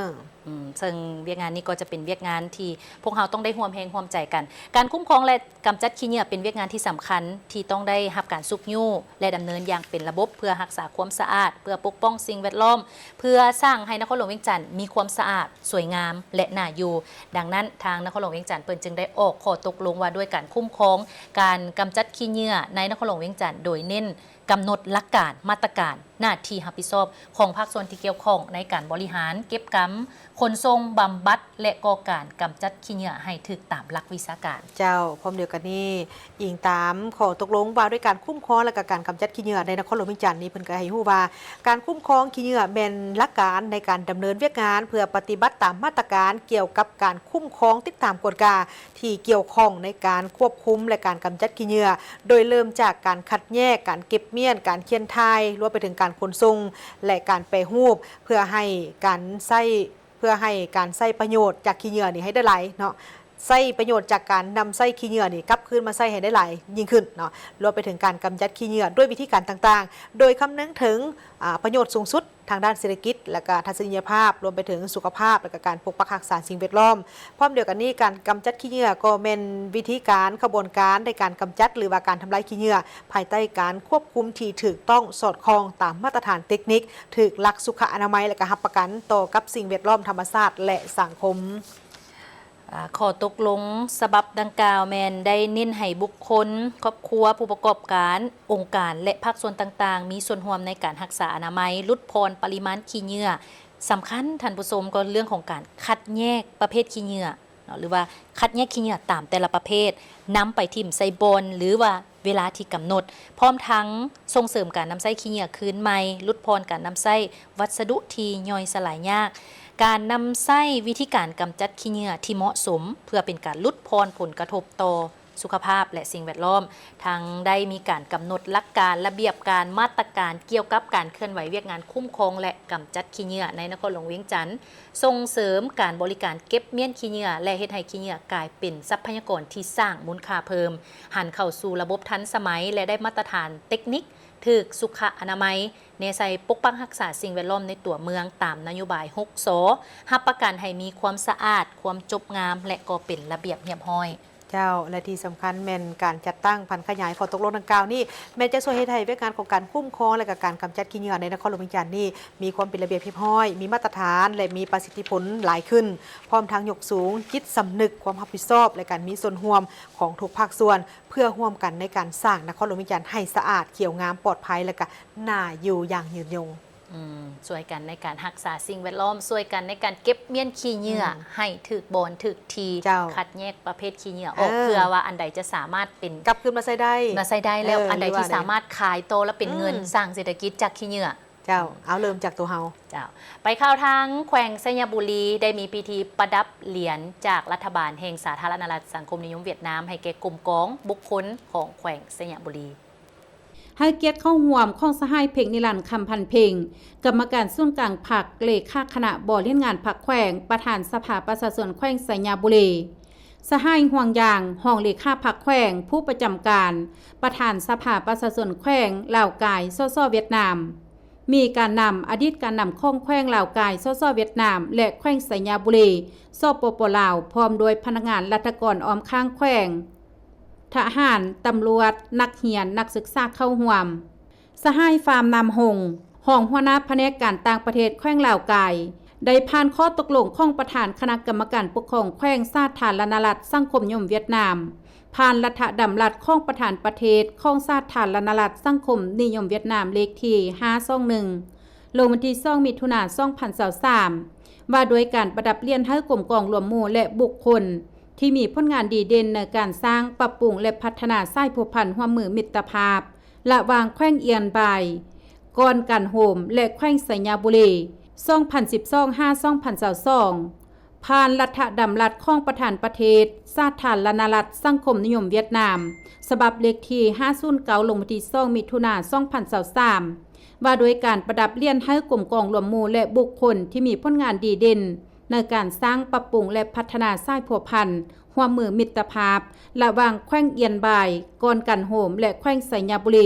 ອືມ ເຊິ່ງວຽກງານນີ້ກໍຈະເປັນວຽກງານທີ່ພວກເຮົາຕ້ອງໄດ້ຮ່ວມແຮງຮ່ວມໃຈກັນ. ການຄຸ້ມຄອງ ແລະ ກຳຈັດຂີ້ເຫຍື້ອເປັນວຽກງານທີ່ສຳຄັນ ທີ່ຕ້ອງໄດ້ຮັບການຊຸກຍູ້ ແລະ ດຳເນີນຢ່າງເປັນລະບົບ ເພື່ອຮັກສາຄວາມສະອາດ, ເພື່ອປົກປ້ອງສິ່ງແວດລ້ອມ, ເພື່ອສ້າງໃຫ້ນະຄອນຫຼວງວຽງຈັນມີຄວາມສະອາດ, ສວຍງາມ ແລະ ໜ້າຢູ່. ດັ່ງນັ້ນ, ທາງນະຄອນຫຼວງວຽງຈັນເພິ່ນຈຶ່ງໄດ້ອອກຂໍ້ຕົກລົງວ່າດ້ວຍການຄຸ້ມຄອງການກຳຈັດຂີ້ເຫຍື້ອໃນນະຄອນຫຼວງວຽງຈັນ ໂດຍເນັ້ນ ກຳນົດຫຼັກການ, ມາດຕະການ, ໜ້າທີ່ຮັບຜິດຊອບຂອງພາກສ່ວນທີ່ກ່ຽວຂ້ອງໃນການບໍລິຫານ, ເກັບກຳ, ຂົນສົ່ງ, ບຳບັດ ແລະ ກໍການກຳຈັດຂີ້ເຫຍື້ອໃຫ້ຖືກຕາມຫຼັກວິຊາການ. ເຈົ້າ, ພ້ອມດຽວກັນນີ້, ອີງຕາມຂໍ້ຕົກລົງວ່າດ້ວຍການຄຸ້ມຄອງ ແລະ ກະການກຳຈັດຂີ້ເຫຍື້ອໃນນະຄອນຫຼວງວຽງຈັນນີ້, ເພິ່ນກໍໃຫ້ຮູ້ວ່າ ການຄຸ້ມຄອງຂີ້ເຫຍື້ອແມ່ນຫຼັກການໃນການດຳເນີນວຽກງານ ເພື່ອປະຕິບັດຕາມມາດຕະການກ່ຽວກັບການຄຸ້ມຄອງ, ຕິດຕາມ, ກວດກາ ທີ່ກ່ຽວຂ້ອງໃນການຄວບຄຸມ ແລະ ການກຳຈັດຂີ້ເຫຍື້ອ, ໂດຍເລີ່ມຈາກການຄັດແຍກ, ການເກັບມ້ຽນ, ການຂຽນຖ່າຍ, ລວມໄປເຖິງການຂົນສົ່ງ ແລະ ການແປຮູບ ເພື່ອໃຫ້ການໃຊ້ ເພື່ອໃຫ້ການໃຊ້ປະໂຫຍດຈາກຂີ້ເຫຍື້ອນີ້ໃຫ້ໄດ້ຫຼາຍເນາະ, ໃຊ້ປະໂຫຍດຈາກການນຳໃຊ້ຂີ້ເຫຍື້ອນີ້ກັບຄືນມາໃຊ້ໃຫ້ໄດ້ຫຼາຍຍິ່ງຂຶ້ນເນາະ, ລວມໄປເຖິງການກຳຈັດຂີ້ເຫຍື້ອດ້ວຍວິທີການຕ່າງໆ ໂດຍຄຳນຶງເຖິງ ອາ ປະໂຫຍດສູງສຸດ ທາງດ້ານເສດຖະກິດ ແລະ ກະທັດສະນີຍະພາບ, ລວມໄປເຖິງສຸຂະພາບ ແລະ ກະການປົກປັກຮັກສາສິ່ງແວດລ້ອມ. ພ້ອມດຽວກັນນີ້, ການກຳຈັດຂີ້ເຫຍື້ອກໍແມ່ນວິທີການ, ຂະບວນການໃນການກຳຈັດ ຫຼືວ່າການທຳລາຍຂີ້ເຫຍື້ອ ພາຍໃຕ້ການຄວບຄຸມທີ່ຖືກຕ້ອງ, ສອດຄ່ອງຕາມມາດຕະຖານເຕັກນິກ, ຖືກຫຼັກສຸຂະອະນາໄມ ແລະ ກະຮັບປະກັນຕໍ່ກັບສິ່ງແວດລ້ອມ, ທຳມະຊາດ ແລະ ສັງຄົມ. ອາ ຂໍ້ຕົກລົງສະບັບດັ່ງກ່າວແມ່ນໄດ້ເນັ້ນໃຫ້ບຸກຄົນ, ຄອບຄົວ, ຜູ້ປະກອບການ, ອົງການ ແລະ ພາກສ່ວນຕ່າງໆ ມີສ່ວນຮ່ວມໃນການຮັກສາອະນາໄມ, ຫຼຸດຜ່ອນປະລິມານຂີ້ເຫຍື້ອ. ສຳຄັນ, ທ່ານຜູ້ຊົມ, ກໍເລື່ອງຂອງການຄັດແຍກປະເພດຂີ້ເຫຍື້ອເນາະ, ຫຼືວ່າຄັດແຍກຂີ້ເຫຍື້ອຕາມແຕ່ລະປະເພດ, ນຳໄປຖິ້ມໃສ່ບ່ອນ ຫຼືວ່າ ເວລາທີ່ກຳນົດ, ພ້ອມທັງສົ່ງເສີມການນຳໃຊ້ຂີ້ເຫຍື້ອຄືນໃໝ່, ຫຼຸດຜ່ອນການນຳໃຊ້ວັດສະດຸທີ່ຍ່ອຍສະຫຼາຍຍາກ, ການນຳໃຊ້ວິທີການກຳຈັດຂີ້ເຫຍື້ອທີ່ເໝາະສົມ ເພື່ອເປັນການຫຼຸດຜ່ອນຜົນກະທົບຕໍ່ສຸຂະພາບ ແລະ ສິ່ງແວດລ້ອມ, ທັງໄດ້ມີການກຳນົດຫຼັກການ, ລະບຽບການ, ມາດຕະການກ່ຽວກັບການເຄື່ອນໄຫວວຽກງານຄຸ້ມຄອງ ແລະ ກຳຈັດຂີ້ເຫຍື້ອໃນນະຄອນຫຼວງວຽງຈັນ. ສົ່ງເສີມການບໍລິການເກັບມ້ຽນຂີ້ເຫຍື້ອ ແລະ ເຮັດໃຫ້ຂີ້ເຫຍື້ອກາຍເປັນຊັບພະຍາກອນທີ່ສ້າງມູນຄ່າເພີ່ມ, ຫັນເຂົ້າສູ່ລະບົບທັນສະໄໝ ແລະ ໄດ້ມາດຕະຖານເຕັກນິກ, ຖືກສຸຂະອະນາໄມ, ແນໃສ່ປົກປັກຮັກສາສິ່ງແວດລ້ອມໃນຕົວເມືອງຕາມນະໂຍບາຍຫົກ ສ, ຮັບປະກັນໃຫ້ມີຄວາມສະອາດ, ຄວາມຈົບງາມ ແລະ ກໍເປັນລະບຽບຮຽບຮ້ອຍ. ເຈົ້າ ແລະ ທີ່ສຳຄັນແມ່ນການຈັດຕັ້ງຜັນຂະຫຍາຍຂໍ້ຕົກລົງດັ່ງກ່າວນີ້ ແມ່ນຈະຊ່ວຍເຮັດໃຫ້ວຽກງານຂອງການຄຸ້ມຄອງ ແລະ ກະການກຳຈັດຂີ້ເຫຍື້ອໃນນະຄອນຫຼວງວຽງຈັນນີ້ ມີຄວາມເປັນລະບຽບຮຽບຮ້ອຍ, ມີມາດຕະຖານ ແລະ ມີປະສິດທິຜົນຫຼາຍຂຶ້ນ, ພ້ອມທັງຍົກສູງຈິດສຳນຶກຄວາມຮັບຜິດຊອບ ແລະ ການມີສ່ວນຮ່ວມຂອງທຸກພາກສ່ວນ ເພື່ອຮ່ວມກັນໃນການສ້າງນະຄອນຫຼວງວຽງຈັນໃຫ້ສະອາດ, ຂຽວງາມ, ປອດໄພ ແລະ ກະໜ້າຢູ່ຢ່າງຍືນຍົງ. ອືມ ຊ່ວຍກັນໃນການຮັກສາສິ່ງແວດລ້ອມ, ຊ່ວຍກັນໃນການເກັບມ້ຽນຂີ້ເຫຍື້ອ ອືມ ໃຫ້ຖືກບ່ອນຖືກທີ່, ເຈົ້າ ຄັດແຍກປະເພດຂີ້ເຫຍື້ອອອກ ເອີ ເພື່ອວ່າອັນໃດຈະສາມາດເປັນ ກັບຄືນມາໃຊ້ໄດ້ ມາໃຊ້ໄດ້ແລ້ວ ເອີ ອັນໃດທີ່ ຫຼືວ່າ ສາມາດຂາຍຕໍ່ ແລະ ເປັນເງິນ ອືມ ສ້າງເສດຖະກິດຈາກຂີ້ເຫຍື້ອ. ເຈົ້າ ເອົາເລີ່ມຈາກຕົວເຮົາ. ເຈົ້າ ໄປຂ່າວທາງແຂວງໄຊຍະບູລີ ໄດ້ມີພິທີປະດັບຫຼຽນຈາກລັດຖະບານແຫ່ງສາທາລະນະລັດສັງຄົມນິຍົມຫວຽດນາມ ໃຫ້ແກ່ກົມກອງບຸກຄົນຂອງແຂວງໄຊຍະບູລີ. ໃຫ້ກຽດເຂົ້າຮ່ວມຂອງສະຫາຍ ເພັງນິລັນ ຄຳພັນເພັງ ກຳມະການສູນກາງພັກ, ເລຂາຄະນະບໍລິຫານງານພັກແຂວງ, ປະທານສະພາປະຊາຊົນແຂວງໄຊຍະບູລີ, ສະຫາຍ ຮ່ວງຢາງ ຮອງເລຂາພັກແຂວງ, ຜູ້ປະຈຳການ, ປະທານສະພາປະຊາຊົນແຂວງລາວກາຍ ສສ ຫວຽດນາມ, ມີການນຳ, ອະດີດການນຳຂອງແຂວງລາວກາຍ ສສ ຫວຽດນາມ ແລະ ແຂວງໄຊຍະບູລີ ສປປ ລາວ ພ້ອມດ້ວຍພະນັກງານລັດຖະກອນອ້ອມຂ້າງແຂວງ, ທະຫານ, ຕຳຫຼວດ, ນັກຮຽນ, ນັກສຶກສາເຂົ້າຮ່ວມ. ສະຫາຍ ຟາມ ນາມຫົງ ຮອງຫົວໜ້າພະແນກການຕ່າງປະເທດແຂວງລາວກາຍ ໄດ້ຜ່ານຂໍ້ຕົກລົງຂອງປະທານຄະນະກຳມະການປົກຄອງແຂວງສາທາລະນະລັດສັງຄົມນິຍົມຫວຽດນາມ, ຜ່ານລັດຖະດຳລັດຂອງປະທານປະເທດຂອງສາທາລະນະລັດສັງຄົມນິຍົມຫວຽດນາມ ເລກທີຫ້າສອງໜຶ່ງ ລົງວັນທີສອງ ມິຖຸນາ ສອງພັນຊາວສາມ ວ່າດ້ວຍການປະດັບຫຼຽນໃຫ້ກົມກອງລວມໝູ່ ແລະ ບຸກຄົນ ທີ່ມີຜົນງານດີເດັ່ນໃນການສ້າງ, ປັບປຸງ ແລະ ພັດທະນາສາຍພົວພັນຮ່ວມມືມິດຕະພາບ ລະຫວ່າງແຂວງອຽນບາຍ, ກອນການໂຮມ ແລະ ແຂວງໄຊຍະບູລີ ສອງພັນສິບສອງ ຫາ ສອງພັນຊາວສອງ ຜ່ານລັດຖະດຳລັດຂອງປະທານປະເທດສາທາລະນະລັດສັງຄົມນິຍົມຫວຽດນາມ ສະບັບເລກທີຫ້າສູນເກົ້າ ລົງວັນທີສອງ ມິຖຸນາ ສອງພັນຊາວສາມ ວ່າດ້ວຍການປະດັບຫຼຽນໃຫ້ກົມກອງລວມໝູ່ ແລະ ບຸກຄົນທີ່ມີຜົນງານດີເດັ່ນ ໃນການສ້າງ, ປັບປຸງ ແລະ ພັດທະນາສາຍພົວພັນຮ່ວມມືມິດຕະພາບ ລະຫວ່າງແຂວງອຽນບາຍ, ກອນການໂຮມ ແລະ ແຂວງໄຊຍະບູລີ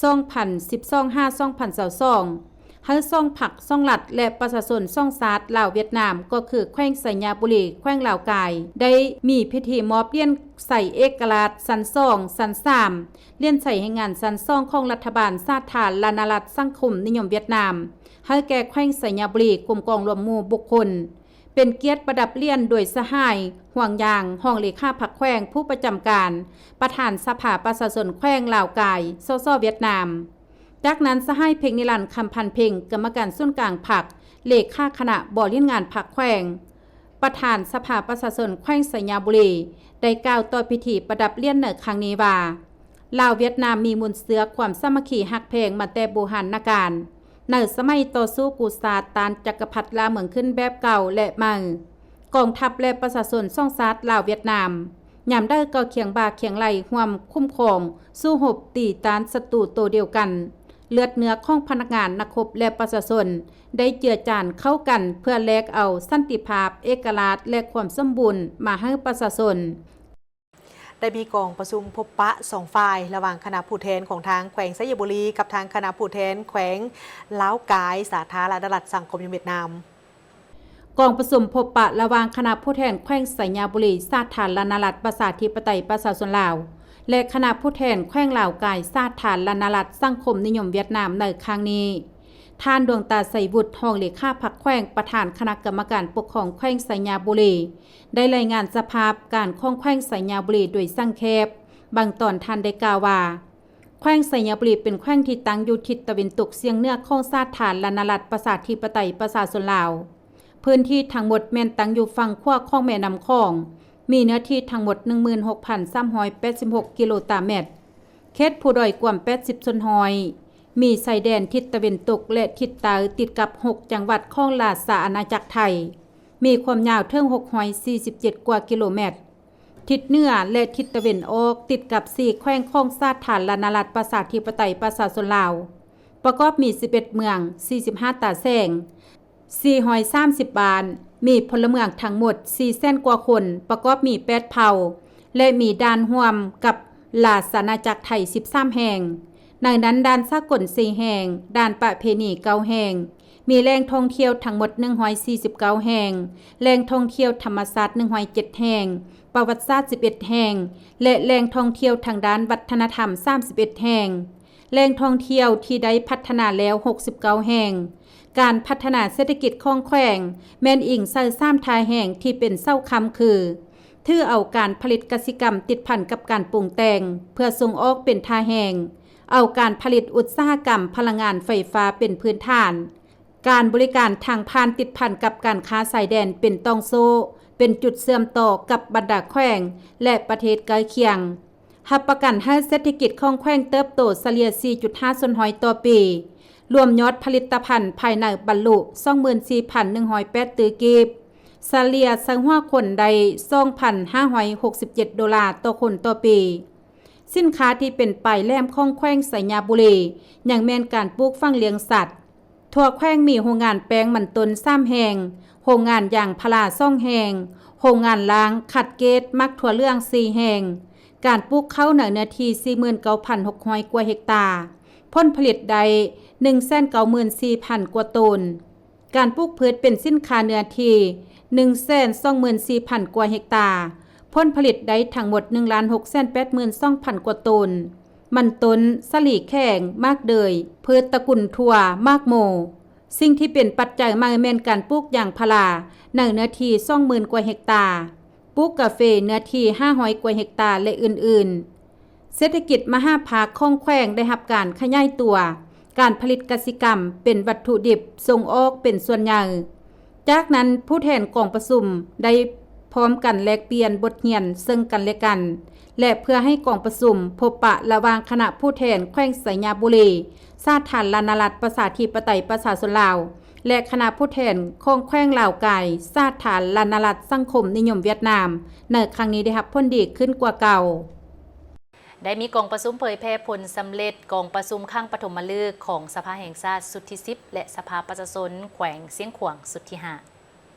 ສອງພັນສິບສອງ ຫາ ສອງພັນຊາວສອງ ໃຫ້ສອງພັກ, ສອງລັດ ແລະ ປະຊາຊົນສອງຊາດ ລາວ-ຫວຽດນາມ ກໍຄືແຂວງໄຊຍະບູລີ, ແຂວງລາວກາຍ ໄດ້ມີພິທີມອບຫຼຽນໄຊເອກະລາດຊັ້ນສອງ, ຊັ້ນສາມ, ຫຼຽນໄຊແຮງງານຊັ້ນສອງຂອງລັດຖະບານສາທາລະນະລັດສັງຄົມນິຍົມຫວຽດນາມ ໃຫ້ແກ່ແຂວງໄຊຍະບູລີ ກຸ່ມກອງລວມໝູ່ບຸກຄົນ ເປັນກຽດປະດັບຫຼຽນໂດຍສະຫາຍ ຮ່ວງຢາງ ຮອງເລຂາພັກແຂວງ ຜູ້ປະຈຳການ ປະທານສະພາປະຊາຊົນແຂວງລາວກາຍ ສສ ຫວຽດນາມ. ຈາກນັ້ນ ສະຫາຍ ເພັງນິລັນ ຄຳພັນເພັງ ກຳມະການສູນກາງພັກ, ເລຂາຄະນະບໍລິຫານງານພັກແຂວງ, ປະທານສະພາປະຊາຊົນແຂວງໄຊຍະບູລີ ໄດ້ກ່າວຕໍ່ພິທີປະດັບຫຼຽນໃນຄັ້ງນີ້ວ່າ ລາວ-ຫວຽດນາມມີມູນເຊື້ອຄວາມສາມັກຄີຮັກແພງມາແຕ່ບູຮານນະການ. ໃນສະໄໝຕໍ່ສູ້ກູ້ຊາດຕ້ານຈັກກະພັດລ່າເມືອງຂຶ້ນແບບເກົ່າ ແລະ ໃໝ່, ກອງທັບ ແລະ ປະຊາຊົນສອງຊາດ ລາວ-ຫວຽດນາມ ຍາມໃດກໍຄຽງບ່າຄຽງໄຫຼ່ຮ່ວມຄຸ້ມຄອງ ສູ້ຮົບຕີຕ້ານສັດຕູໂຕດຽວກັນ. ເລືອດເນື້ອຂອງພະນັກງານ, ນັກຮົບ ແລະ ປະຊາຊົນ ໄດ້ເຈືອຈານເຂົ້າກັນ ເພື່ອແລກເອົາສັນຕິພາບ, ເອກະລາດ ແລະ ຄວາມສົມບູນມາໃຫ້ປະຊາຊົນ. ໄດ້ມີກອງປະຊຸມພົບປະສອງຝ່າຍ ລະຫວ່າງຄະນະຜູ້ແທນຂອງທາງແຂວງໄຊຍະບູລີ ກັບທາງຄະນະຜູ້ແທນແຂວງລາວກາຍ ສາທາລະນະລັດສັງຄົມນິຍົມຫວຽດນາມ. ກອງປະຊຸມພົບປະລະຫວ່າງຄະນະຜູ້ແທນແຂວງໄຊຍະບູລີ ສາທາລະນະລັດປະຊາທິປະໄຕປະຊາຊົນລາວ ແລະ ຄະນະຜູ້ແທນແຂວງລາວກາຍ ສາທາລະນະລັດສັງຄົມນິຍົມຫວຽດນາມໃນຄັ້ງນີ້, ທ່ານ ດວງຕາ ໄຊວຸດ ຮອງເລຂາພັກແຂວງ ປະທານຄະນະກຳມະການປົກຄອງແຂວງໄຊຍະບູລີ ໄດ້ລາຍງານສະພາບການຂອງແຂວງໄຊຍະບູລີໂດຍສັງເຂບ. ບາງຕອນທ່ານໄດ້ກ່າວວ່າ ແຂວງໄຊຍະບູລີເປັນແຂວງທີ່ຕັ້ງຢູ່ທິດຕາເວັນຕົກສຽງເໜືອຂອງສາທາລະນະລັດປະຊາທິປະໄຕປະຊາຊົນລາວ. ພື້ນທີ່ທັງໝົດແມ່ນຕັ້ງຢູ່ຝັ່ງຂວາຂອງແມ່ນ້ຳຂອງ, ມີເນື້ອທີ່ທັງໝົດ ໜຶ່ງໝື່ນຫົກພັນສາມຮ້ອຍແປດສິບຫົກກິໂລຕາແມັດ, ເຂດພູດອຍກວມແປດສິບສ່ວນຮ້ອຍ, ມີຊາຍແດນທິດຕາເວັນຕົກ ແລະ ທິດໃຕ້ຕິດກັບຫົກຈັງຫວັດຂອງລາຊະອານາຈັກໄທ, ມີຄວາມຍາວເຖິງຫົກຮ້ອຍສີ່ສິບເຈັດກວ່າກິໂລແມັດ. ທິດເໜືອ ແລະ ທິດຕາເວັນອອກຕິດກັບສີ່ແຂວງຂອງສາທາລະນະລັດປະຊາທິປະໄຕປະຊາຊົນລາວ, ປະກອບມີສິບເອັດເມືອງ, ສີ່ສິບຫ້າຕາແສງ, ສີ່ຮ້ອຍສາມສິບບ້ານ, ມີພົນລະເມືອງທັງໝົດສີ່ແສນກວ່າຄົນ, ປະກອບມີແປດເຜົ່າ ແລະ ມີດ່ານຮ່ວມກັບລາຊະອານາຈັກໄທສິບສາມແຫ່ງ. ໃນນັ້ນ ດ່ານສາກົນສີ່ແຫ່ງ, ດ່ານປະເພນີເກົ້າແຫ່ງ, ມີແຫຼ່ງທ່ອງທ່ຽວທັງໝົດໜຶ່ງຮ້ອຍສີ່ສິບເກົ້າແຫ່ງ, ແຫຼ່ງທ່ອງທ່ຽວທຳມະຊາດໜຶ່ງຮ້ອຍເຈັດແຫ່ງ, ປະຫວັດສາດສິບເອັດແຫ່ງ ແລະ ແຫຼ່ງທ່ອງທ່ຽວທາງດ້ານວັດທະນະທຳສາມສິບເອັດແຫ່ງ, ແຫຼ່ງທ່ອງທ່ຽວທີ່ໄດ້ພັດທະນາແລ້ວຫົກສິບເກົ້າແຫ່ງ. ການພັດທະນາເສດຖະກິດຂອງແຂວງແມ່ນອີງໃສ່ສາມທ່າແຮງທີ່ເປັນເສົາຄ້ຳຄື ຖືເອົາການຜະລິດກະສິກຳຕິດພັນກັບການປຸງແຕ່ງເພື່ອສົ່ງອອກເປັນທ່າແຮງ, ເອົາການຜະລິດອຸດສາຫະກຳພະລັງງານໄຟຟ້າເປັນພື້ນຖານ, ການບໍລິການທາງຜ່ານຕິດພັນກັບການຄ້າຊາຍແດນເປັນຕ່ອງໂສ້, ເປັນຈຸດເຊື່ອມຕໍ່ກັບບັນດາແຂວງ ແລະ ປະເທດໃກ້ຄຽງ, ຮັບປະກັນໃຫ້ເສດຖະກິດຂອງແຂວງເຕີບໂຕສະເລ່ຍສີ່ຈຸດຫ້າສ່ວນຮ້ອຍຕໍ່ປີ, ລວມຍອດຜະລິດຕະພັນພາຍໃນບັນລຸສອງໝື່ນສີ່ພັນໜຶ່ງຮ້ອຍແປດຕື້ກີບ, ສະເລ່ຍໃສ່ຫົວຄົນໄດ້ສອງພັນຫ້າຮ້ອຍຫົກສິບເຈັດໂດລາຕໍ່ຄົນຕໍ່ປີ. ສິນຄ້າທີ່ເປັນປາຍແຫຼມຂອງແຂວງໄຊຍະບູລີ ຍັງແມ່ນການປູກຝັງລ້ຽງສັດ, ທົ່ວແຂວງມີໂຮງງານແປ້ງມັນຕົ້ນສາມແຫ່ງ, ໂຮງງານຢາງພາລາສອງແຫ່ງ, ໂຮງງານລ້າງຄັດເກດໝາກຖົ່ວເຫຼືອງສີ່ແຫ່ງ, ການປູກເຂົ້າໃນເນື້ອທີ່ສີ່ໝື່ນເກົ້າພັນຫົກຮ້ອຍກວ່າເຮັກຕາ, ຜົນຜະລິດໄດ້ໜຶ່ງແສນເກົ້າໝື່ນສີ່ພັນກວ່າໂຕນ, ການປູກພືດເປັນສິນຄ້າເນື້ອທີ່ໜຶ່ງແສນສອງໝື່ນສີ່ພັນກວ່າເຮັກຕາ, ຜົນຜະລິດໄດ້ທັງໝົດໜຶ່ງລ້ານຫົກແສນແປດໝື່ນສອງພັນກວ່າໂຕນ. ມັນຕົ້ນ, ສາລີແຂງ, ໝາກເດີຍ, ພືດຕະກຸນຖົ່ວ, ໝາກໂມ. ສິ່ງທີ່ເປັນປັດໄຈໃໝ່ແມ່ນການປູກຢາງພາລາໃນເນື້ອທີ່ສອງໝື່ນກວ່າເຮັກຕາ, ປູກກາເຟເນື້ອທີ່ຫ້າຮ້ອຍກວ່າເຮັກຕາ ແລະ ອື່ນໆ. ເສດຖະກິດມະຫາພາກຂອງແຂວງໄດ້ຮັບການຂະຫຍາຍຕົວ, ການຜະລິດກະສິກຳເປັນວັດຖຸດິບສົ່ງອອກເປັນສ່ວນໃຫຍ່. ຈາກນັ້ນ, ຜູ້ແທນກອງປະຊຸມໄດ້ພ້ອມກັນແລກປ່ຽນບົດຮຽນເຊິ່ງກັນແລະກັນ ແລະ ເພື່ອໃຫ້ກອງປະຊຸມພົບປະລະຫວ່າງຄະນະຜູ້ແທນແຂວງໄຊຍະບູລີ, ສາທາລະນະລັດປະຊາທິປະໄຕປະຊາຊົນລາວ ແລະ ຄະນະຜູ້ແທນຂອງແຂວງລາວກາຍ, ສາທາລະນະລັດສັງຄົມນິຍົມຫວຽດນາມ ໃນຄັ້ງນີ້ໄດ້ຮັບຜົນດີຂຶ້ນກວ່າເກົ່າ. ໄດ້ມີກອງປະຊຸມເຜີຍແຜ່ຜົນສຳເລັດກອງປະຊຸມຄັ້ງປະຖົມມະລຶກຂອງສະພາແຫ່ງຊາດຊຸດທີສິບ ແລະ ສະພາປະຊາຊົນແຂວງຊຽງຂວາງຊຸດທີຫ້າ.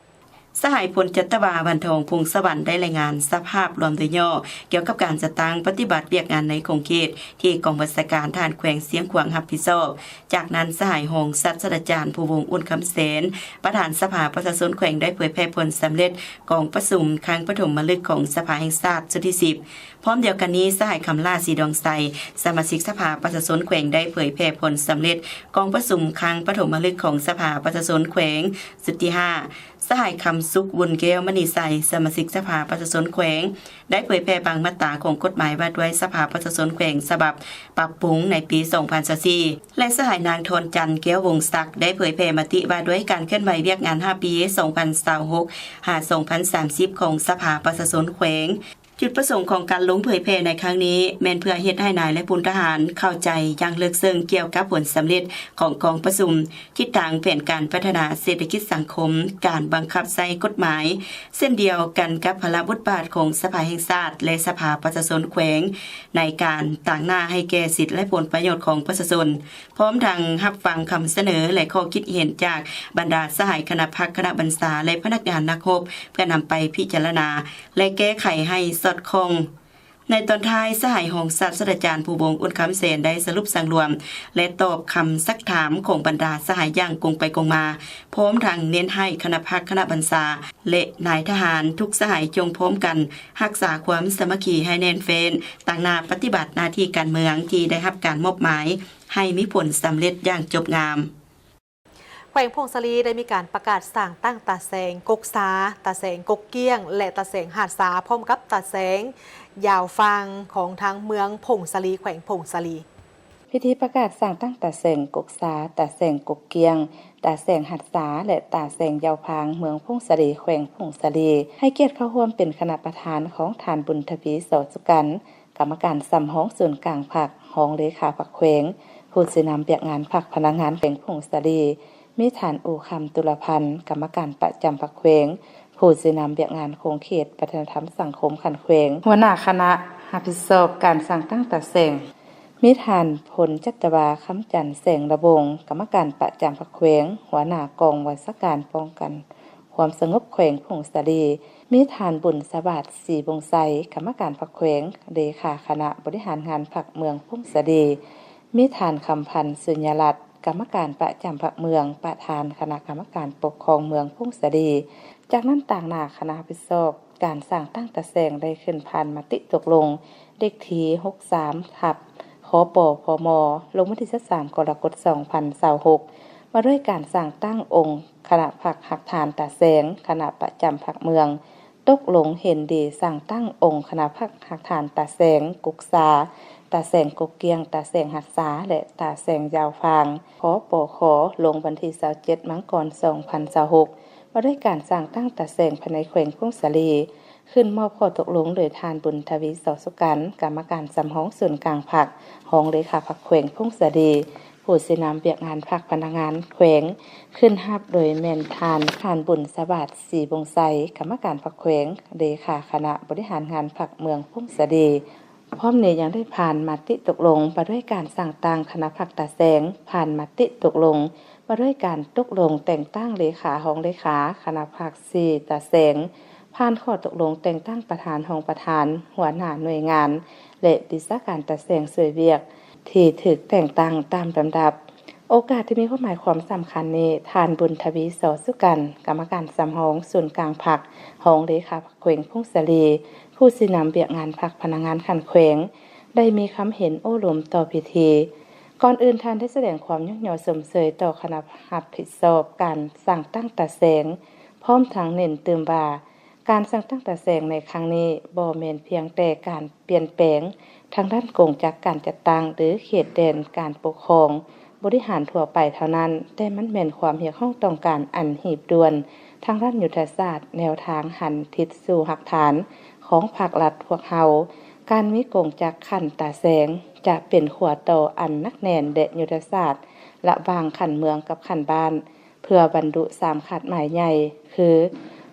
ສະຫາຍ ພົນຈັດຕະວາ ວັນທອງ ພົງສະຫວັນ ໄດ້ລາຍງານສະພາບລວມໂດຍຫຍໍ້ ກ່ຽວກັບການຈັດຕັ້ງປະຕິບັດວຽກງານໃນຂົງເຂດ ທີ່ກອງບັນຊາການທະຫານແຂວງຊຽງຂວາງຮັບຜິດຊອບ. ຈາກນັ້ນ ສະຫາຍ ຮອງສາດສະດາຈານ ພູວົງ ອຸ່ນຄຳແສນ ປະທານສະພາປະຊາຊົນແຂວງ ໄດ້ເຜີຍແຜ່ຜົນສຳເລັດກອງປະຊຸມຄັ້ງປະຖົມມະລຶກຂອງສະພາແຫ່ງຊາດຊຸດທີສິບ. ພ້ອມດຽວກັນນີ້ ສະຫາຍ ຄຳຫຼ້າ ສີດອງໄຊ ສະມາຊິກສະພາປະຊາຊົນແຂວງ ໄດ້ເຜີຍແຜ່ຜົນສຳເລັດກອງປະຊຸມຄັ້ງປະຖົມມະລຶກຂອງສະພາປະຊາຊົນແຂວງຊຸດທີຫ້າ. ສະຫາຍ ຄຳສຸກ ວຸນແກ້ວມະນີໄຊ ສະມາຊິກສະພາປະຊາຊົນແຂວງ ໄດ້ເຜີຍແຜ່ບາງມາດຕາຂອງກົດໝາຍວ່າດ້ວຍສະພາປະຊາຊົນແຂວງ ສະບັບປັບປຸງໃນປີສອງພັນຊາວສີ່ ແລະ ສະຫາຍ ນາງ ທອນຈັນ ແກ້ວວົງສັກ ໄດ້ເຜີຍແຜ່ມະຕິວ່າດ້ວຍການເຄື່ອນໄຫວວຽກງານຫ້າປີ ສອງພັນຊາວຫົກ ຫາ ສອງພັນສາມສິບ ຂອງສະພາປະຊາຊົນແຂວງ. ຈຸດປະສົງຂອງການລົງເຜີຍແຜ່ໃນຄັ້ງນີ້ ແມ່ນເພື່ອເຮັດໃຫ້ນາຍ ແລະ ພົນທະຫານເຂົ້າໃຈຢ່າງເລິກເຊິ່ງກ່ຽວກັບຜົນສຳເລັດຂອງກອງປະຊຸມ, ທິດທາງແຜນການພັດທະນາເສດຖະກິດສັງຄົມ, ການບັງຄັບໃຊ້ກົດໝາຍ, ເຊັ່ນດຽວກັນກັບພາລະບົດບາດຂອງສະພາແຫ່ງຊາດ ແລະ ສະພາປະຊາຊົນແຂວງ ໃນການຕາງໜ້າໃຫ້ແກ່ສິດ ແລະ ຜົນປະໂຫຍດຂອງປະຊາຊົນ. ພ້ອມທັງຮັບຟັງຄຳສະເໜີ ແລະ ຂໍ້ຄິດເຫັນຈາກບັນດາສະຫາຍຄະນະພັກ, ຄະນະບັນຊາ ແລະ ພະນັກງານນັກຮົບ ເພື່ອນຳໄປພິຈາລະນາ ແລະ ແກ້ໄຂໃຫ້ສອດຄ່ອງ. ໃນຕອນທ້າຍ, ສະຫາຍຮອງສາດສະດາຈານ ພູວົງ ອຸ່ນຄຳແສນ ໄດ້ສະຫຼຸບສັງລວມ ແລະ ຕອບຄຳຊັກຖາມຂອງບັນດາສະຫາຍຢ່າງກົງໄປກົງມາ, ພ້ອມທັງເນັ້ນໃຫ້ຄະນະພັກ, ຄະນະບັນຊາ ແລະ ນາຍທະຫານທຸກສະຫາຍຈົ່ງພ້ອມກັນຮັກສາຄວາມສາມັກຄີໃຫ້ແໜ້ນແຟ້ນ, ຕາງໜ້າປະຕິບັດໜ້າທີ່ການເມືອງທີ່ໄດ້ຮັບການມອບໝາຍ ໃຫ້ມີຜົນສຳເລັດຢ່າງຈົບງາມ. ແຂວງຜົ້ງສາລີໄດ້ມີການປະກາດສ້າງຕັ້ງຕາແສງກົກຊາ, ຕາແສງກົກກ້ຽງ ແລະ ຕາແສງຫາດຊາ ພ້ອມກັບຕາແສງຢາວຟາງຂອງທາງເມືອງຜົ້ງສາລີ ແຂວງຜົ້ງສາລີ. ພິທີປະກາດສ້າງຕັ້ງຕາແສງກົກຊາ, ຕາແສງກົກກ້ຽງ, ຕາແສງຫາດຊາ ແລະ ຕາແສງຢາວຟາງ ເມືອງຜົ້ງສາລີ ແຂວງຜົ້ງສາລີ ໃຫ້ກຽດເຂົ້າຮ່ວມເປັນຄະນະປະທານຂອງທ່ານ ບຸນທະວີ ສໍສຸກັນ ກຳມະການສຳຮອງສູນກາງພັກ, ຮອງເລຂາພັກແຂວງ, ຜູ້ຊີ້ນຳວຽກງານພັກພະນັກງານແຂວງຜົ້ງສາລີ, ມີທ່ານ ອູຄຳ ຕຸລະພັນ ກຳມະການປະຈຳພັກແຂວງ, ຜູ້ຊີ້ນຳວຽກງານຂົງເຂດວັດທະນະທຳສັງຄົມຂັ້ນແຂວງ, ຫົວໜ້າຄະນະຮັບຜິດຊອບການສ້າງຕັ້ງຕາແສງ, ມີທ່ານ ພົນຈັດຕະວາ ຄຳຈັນ ແສງລະວົງ ກຳມະການປະຈຳພັກແຂວງ, ຫົວໜ້າກອງບັນຊາການປ້ອງກັນຄວາມສະຫງົບແຂວງຜົ້ງສາລີ, ມີທ່ານ ບຸນສະຫວາດ ສີວົງໄຊ ກຳມະການພັກແຂວງ, ເລຂາຄະນະບໍລິຫານງານພັກເມືອງຜົ້ງສາລີ, ມີທ່ານ ຄຳພັນ ສຸນຍາລັດ ກຳມະການປະຈຳພັກເມືອງ, ປະທານຄະນະກຳມະການປົກຄອງເມືອງຜົ້ງສາລີ. ຈາກນັ້ນ ຕາງໜ້າຄະນະຮັບຜິດຊອບການສ້າງຕັ້ງຕາແສງໄດ້ຂຶ້ນຜ່ານມະຕິຕົກລົງເລກທີຫົກສາມ ທັບ ຄປ ພມ ລົງວັນທີຊາວສາມ ກໍລະກົດ ສອງພັນຊາວຫົກ ວ່າດ້ວຍການສ້າງຕັ້ງອົງຄະນະພັກຮາກຖານຕາແສງ, ຄະນະປະຈຳພັກເມືອງ ຕົກລົງເຫັນດີສ້າງຕັ້ງອົງຄະນະພັກຮາກຖານຕາແສງກົກຊາ, ຕາແສງກົກກ້ຽງ, ຕາແສງຫັດສາ ແລະ ຕາແສງຢາວຟາງ ຄປຄ ລົງວັນທີຊາວເຈັດ ມັງກອນ ສອງພັນຊາວຫົກ ວ່າດ້ວຍການສ້າງຕັ້ງຕາແສງພາຍໃນແຂວງຜົ້ງສາລີ ຂຶ້ນມອບຂໍ້ຕົກລົງໂດຍທ່ານ ບຸນທະວີ ສໍສຸກັນ ກຳມະການສຳຮອງສູນກາງພັກ, ຮອງເລຂາພັກແຂວງຜົ້ງສາລີ, ຜູ້ຊີ້ນຳວຽກງານພັກພະນັກງານແຂວງ ຂຶ້ນຮັບໂດຍແມ່ນທ່ານ ທ່ານ ບຸນສະຫວາດ ສີວົງໄຊ ກຳມະການພັກແຂວງ, ເລຂາຄະນະບໍລິຫານງານພັກເມືອງຜົ້ງສາລີ. ພ້ອມນີ້ຍັງໄດ້ຜ່ານມະຕິຕົກລົງວ່າດ້ວຍການສ້າງຕັ້ງຄະນະພັກຕາແສງ, ຜ່ານມະຕິຕົກລົງວ່າດ້ວຍການຕົກລົງແຕ່ງຕັ້ງເລຂາ, ຮອງເລຂາຄະນະພັກ ສີ່ ຕາແສງ, ຜ່ານຂໍ້ຕົກລົງແຕ່ງຕັ້ງປະທານ, ຮອງປະທານ, ຫົວໜ້າໜ່ວຍງານ ແລະ ວິຊາການຕາແສງຊ່ວຍວຽກ ທີ່ຖືກແຕ່ງຕັ້ງຕາມລຳດັບ. ໂອກາດທີ່ມີຄວາມໝາຍຄວາມສຳຄັນນີ້, ທ່ານ ບຸນທະວີ ສໍສຸກັນ ກຳມະການສຳຮອງສູນກາງພັກ, ຮອງເລຂາພັກແຂວງຜົ້ງສາລີ, ຜູ້ຊີ້ນຳວຽກງານພັກພະນັກງານຂັ້ນແຂວງ ໄດ້ມີຄຳເຫັນໂອ້ລົມຕໍ່ພິທີ. ກ່ອນອື່ນທ່ານໄດ້ສະແດງຄວາມຍົກຍໍຊົມເຊີຍຕໍ່ຄະນະຮັບຜິດຊອບການສ້າງຕັ້ງຕາແສງ, ພ້ອມທັງເນັ້ນຕື່ມວ່າ ການສ້າງຕັ້ງຕາແສງໃນຄັ້ງນີ້ບໍ່ແມ່ນພຽງແຕ່ການປ່ຽນແປງທາງດ້ານກົງຈັກການຈັດຕັ້ງ ຫຼື ເຂດແດນການປົກຄອງບໍລິຫານທົ່ວໄປເທົ່ານັ້ນ, ແຕ່ມັນແມ່ນຄວາມຮຽກຮ້ອງຕ້ອງການອັນຮີບດ່ວນທາງດ້ານຍຸດທະສາດ, ແນວທາງຫັນທິດສູ່ຮາກຖານຂອງພັກລັດພວກເຮົາ. ການມີກົງຈັກຂັ້ນຕາແສງຈະເປັນຂົວຕໍ່ອັນໜັກແໜ້ນ ແລະ ຍຸດທະສາດລະຫວ່າງຂັ້ນເມືອງກັບຂັ້ນບ້ານ ເພື່ອບັນລຸສາມຄາດໝາຍໃຫຍ່ ຄື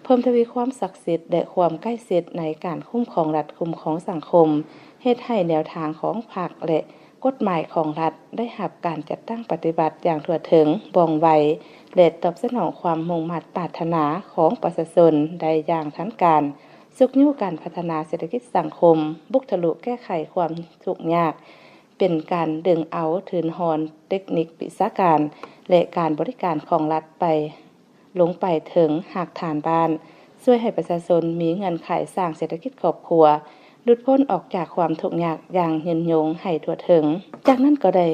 ເພີ່ມທະວີຄວາມສັກສິດ ແລະ ຄວາມໃກ້ຊິດໃນການຄຸ້ມຄອງລັດ, ຄຸ້ມຄອງສັງຄົມ, ເຮັດໃຫ້ແນວທາງຂອງພັກ ແລະ ກົດໝາຍຂອງລັດໄດ້ຮັບການຈັດຕັ້ງປະຕິບັດຢ່າງທົ່ວເຖິງ, ວ່ອງໄວ ແລະ ຕອບສະໜອງຄວາມມຸ່ງມາດປາດຖະໜາຂອງປະຊາຊົນໄດ້ຢ່າງທັນການ, ຊຸກຍູ້ການພັດທະນາເສດຖະກິດສັງຄົມ, ບຸກທະລຸແກ້ໄຂຄວາມທຸກຍາກ, ເປັນການດຶງເອົາທຶນຮອນເຕັກນິກວິຊາການ ແລະ ການບໍລິການຂອງລັດໄປ ລົງໄປເຖິງຮາກຖານບ້ານ, ຊ່ວຍໃຫ້ປະຊາຊົນມີເງື່ອນໄຂສ້າງເສດຖະກິດຄອບຄົວ, ຫຼຸດພົ້ນອອກຈາກຄວາມທຸກຍາກຢ່າງຍືນຍົງໃຫ້ທົ່ວເຖິງ. ຈາກນັ້ນກໍໄດ້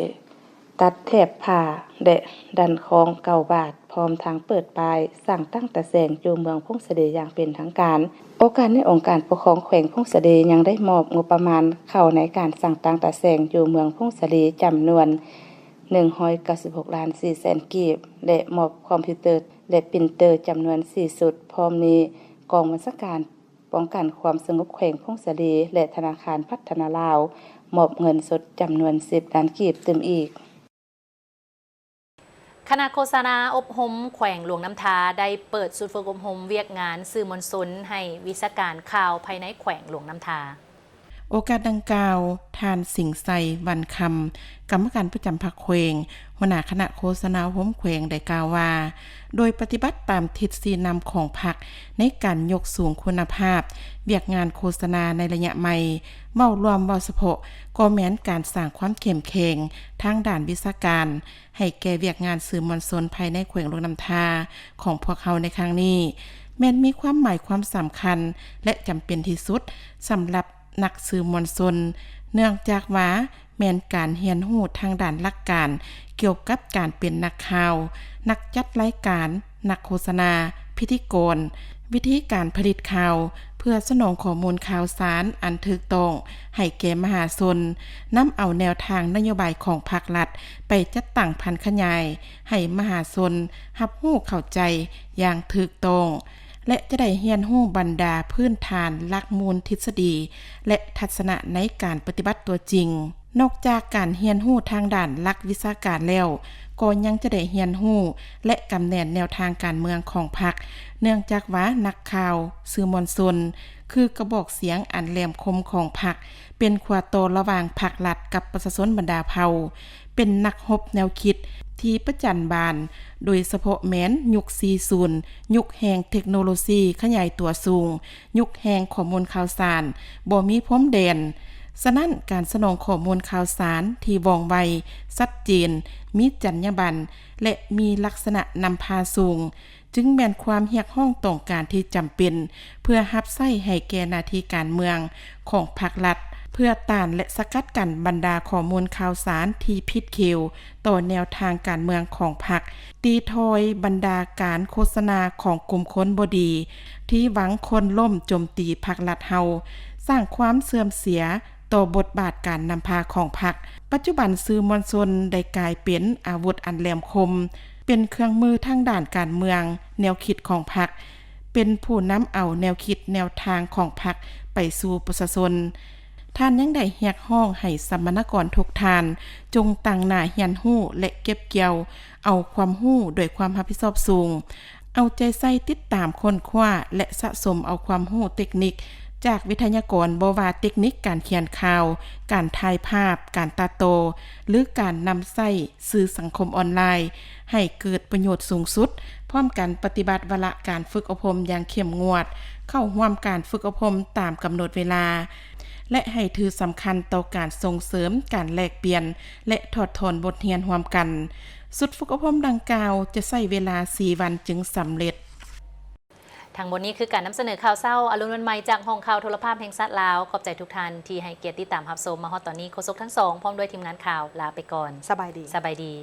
ຕັດແຖບຜ້າ ແລະ ດັນຄ້ອງເກົ້າບາດ, ພ້ອມທັງເປີດປ້າຍສ້າງຕັ້ງຕາແສງຢູ່ເມືອງຜົ້ງສາລີຢ່າງເປັນທາງການ. ໂອກາດນີ້ ອົງການປົກຄອງແຂວງຜົ້ງສາລີຍັງໄດ້ມອບງົບປະມານເຂົ້າໃນການສ້າງຕັ້ງຕາແສງຢູ່ເມືອງຜົ້ງສາລີຈຳນວນ ໜຶ່ງຮ້ອຍເກົ້າສິບຫົກລ້ານສີ່ແສນກີບ ແລະ ມອບຄອມພິວເຕີ ແລະ ປຣິນເຕີຈຳນວນສີ່ຊຸດ. ພ້ອມນີ້ ກອງບັນຊາການປ້ອງກັນຄວາມສະຫງົບແຂວງຜົ້ງສາລີ ແລະ ທະນາຄານພັດທະນາລາວ ມອບເງິນສົດຈຳນວນສິບລ້ານກີບຕື່ມອີກ. ຄະນະໂຄສະນາອົບຮົມແຂວງຫຼວງນ້ຳທາ ໄດ້ເປີດຊຸດຝຶກອົບຮົມວຽກງານສື່ມວນຊົນໃຫ້ວິຊາການຂ່າວພາຍໃນແຂວງຫຼວງນ້ຳທາ. ໂອກາດດັ່ງກ່າວ, ທ່ານ ສິງໄຊ ວັນຄຳ ກຳມະການປະຈຳພັກແຂວງ, ຫົວໜ້າຄະນະໂຄສະນາອົບຮົມແຂວງ ໄດ້ກ່າວວ່າ ໂດຍປະຕິບັດຕາມທິດຊີ້ນຳຂອງພັກໃນການຍົກສູງຄຸນນະພາບວຽກງານໂຄສະນາໃນໄລຍະໃໝ່, ເວົ້າລວມເວົ້າສະເພາະກໍແມ່ນການສ້າງຄວາມເຂັ້ມແຂງທາງດ້ານວິຊາການ ໃຫ້ແກ່ວຽກງານສື່ມວນຊົນພາຍໃນແຂວງຫຼວງນ້ຳທາຂອງພວກເຮົາໃນຄັ້ງນີ້ ແມ່ນມີຄວາມໝາຍຄວາມສຳຄັນ ແລະ ຈຳເປັນທີ່ສຸດສຳລັບນັກສື່ມວນຊົນ, ເນື່ອງຈາກວ່າແມ່ນການຮຽນຮູ້ທາງດ້ານຫຼັກການກ່ຽວກັບການເປັນນັກຂ່າວ, ນັກຈັດລາຍການ, ນັກໂຄສະນາ, ພິທີກອນ, ວິທີການຜະລິດຂ່າວ ເພື່ອສະໜອງຂໍ້ມູນຂ່າວສານອັນຖືກຕ້ອງໃຫ້ແກ່ມະຫາຊົນ, ນຳເອົາແນວທາງນະໂຍບາຍຂອງພັກລັດໄປຈັດຕັ້ງຜັນຂະຫຍາຍໃຫ້ມະຫາຊົນຮັບຮູ້ເຂົ້າໃຈຢ່າງຖືກຕ້ອງ ແລະ ຈະໄດ້ຮຽນຮູ້ບັນດາພື້ນຖານຫຼັກມູນທິດສະດີ ແລະ ທັດສະນະໃນການປະຕິບັດຕົວຈິງ. ນອກຈາກການຮຽນຮູ້ທາງດ້ານຫຼັກວິຊາການແລ້ວ, ກໍຍັງຈະໄດ້ຮຽນຮູ້ ແລະ ກຳແໜ້ນແນວທາງການເມືອງຂອງພັກ, ເນື່ອງຈາກວ່ານັກຂ່າວ, ສື່ມວນຊົນ ຄືກະບອກສຽງອັນແຫຼມຄົມຂອງພັກ, ເປັນຂົວຕໍ່ລະຫວ່າງພັກລັດກັບປະຊາຊົນບັນດາເຜົ່າ, ເປັນນັກຮົບແນວຄິດທີ່ປະຈັນບານ, ໂດຍສະເພາະແມ່ນຍຸກສີ່ສູນ, ຍຸກແຫ່ງເທັກໂນໂລຊີຂະຫຍາຍຕົວສູງ, ຍຸກແຫ່ງຂໍ້ມູນຂ່າວສານບໍ່ມີພົມແດນ. ສະນັ້ນ, ການສະໜອງຂໍ້ມູນຂ່າວສານທີ່ວ່ອງໄວ, ຊັດເຈນ, ມີຈັນຍາບັນ ແລະ ມີລັກສະນະນຳພາສູງ, ຈຶ່ງແມ່ນຄວາມຮຽກຮ້ອງຕ້ອງການທີ່ຈຳເປັນ ເພື່ອຮັບໃຊ້ໃຫ້ແກ່ໜ້າທີ່ການເມືອງຂອງພັກລັດ, ເພື່ອຕ້ານ ແລະ ສະກັດກັ້ນບັນດາຂໍ້ມູນຂ່າວສານທີ່ຜິດຂຽວຕໍ່ແນວທາງການເມືອງຂອງພັກ, ຕີຖອຍບັນດາການໂຄສະນາຂອງກຸ່ມຄົນບໍ່ດີ ທີ່ຫວັງໂຄ່ນລົ້ມໂຈມຕີພັກລັດເຮົາ, ສ້າງຄວາມເສື່ອມເສຍຕໍ່ບົດບາດການນຳພາຂອງພັກ. ປັດຈຸບັນ, ສື່ມວນຊົນໄດ້ກາຍເປັນອາວຸດອັນແຫຼມຄົມ, ເປັນເຄື່ອງມືທາງດ້ານການເມືອງ, ແນວຄິດຂອງພັກ, ເປັນຜູ້ນຳເອົາແນວຄິດແນວທາງຂອງພັກໄປສູ່ປະຊາຊົນ. ທ່ານຍັງໄດ້ຮຽກຮ້ອງໃຫ້ສຳມະນາກອນທຸກທ່ານ ຈົ່ງຕັ້ງໜ້າຮຽນຮູ້ ແລະ ເກັບກ່ຽວເອົາຄວາມຮູ້ດ້ວຍຄວາມຮັບຜິດຊອບສູງ, ເອົາໃຈໃສ່ຕິດຕາມຄົ້ນຄວ້າ ແລະ ສະສົມເອົາຄວາມຮູ້ເຕັກນິກຈາກວິທະຍາກອນ, ບໍ່ວ່າເຕັກນິກການຂຽນຂ່າວ, ການຖ່າຍພາບ, ການຕັດຕໍ່ ຫຼື ການນຳໃຊ້ສື່ສັງຄົມອອນລາຍ ໃຫ້ເກີດປະໂຫຍດສູງສຸດ, ພ້ອມກັນປະຕິບັດວາລະການຝຶກອົບຮົມຢ່າງເຂັ້ມງວດ, ເຂົ້າຮ່ວມການຝຶກອົບຮົມຕາມກຳນົດເວລາ ແລະ ໃຫ້ຖືສຳຄັນຕໍ່ການສົ່ງເສີມການແລກປ່ຽນ ແລະ ຖອດຖອນບົດຮຽນຮ່ວມກັນ. ຊຸດຝຶກອົບຮົມດັ່ງກ່າວຈະໃຊ້ເວລາສີ່ວັນຈຶ່ງສຳເລັດ. ທັງໝົດນີ້ຄືການນຳສະເໜີຂ່າວເຊົ້າອາລຸນວັນໃໝ່ ຈາກຫ້ອງຂ່າວໂທລະພາບແຫ່ງຊາດລາວ. ຂອບໃຈທຸກທ່ານທີ່ໃຫ້ກຽດຕິດຕາມຮັບຊົມມາຮອດຕອນນີ້. ໂຄສົກທັງສອງ ພ້ອມດ້ວຍທີມງານຂ່າວ ລາໄປກ່ອນ. ສະບາຍດີ. ສະບາຍດີ.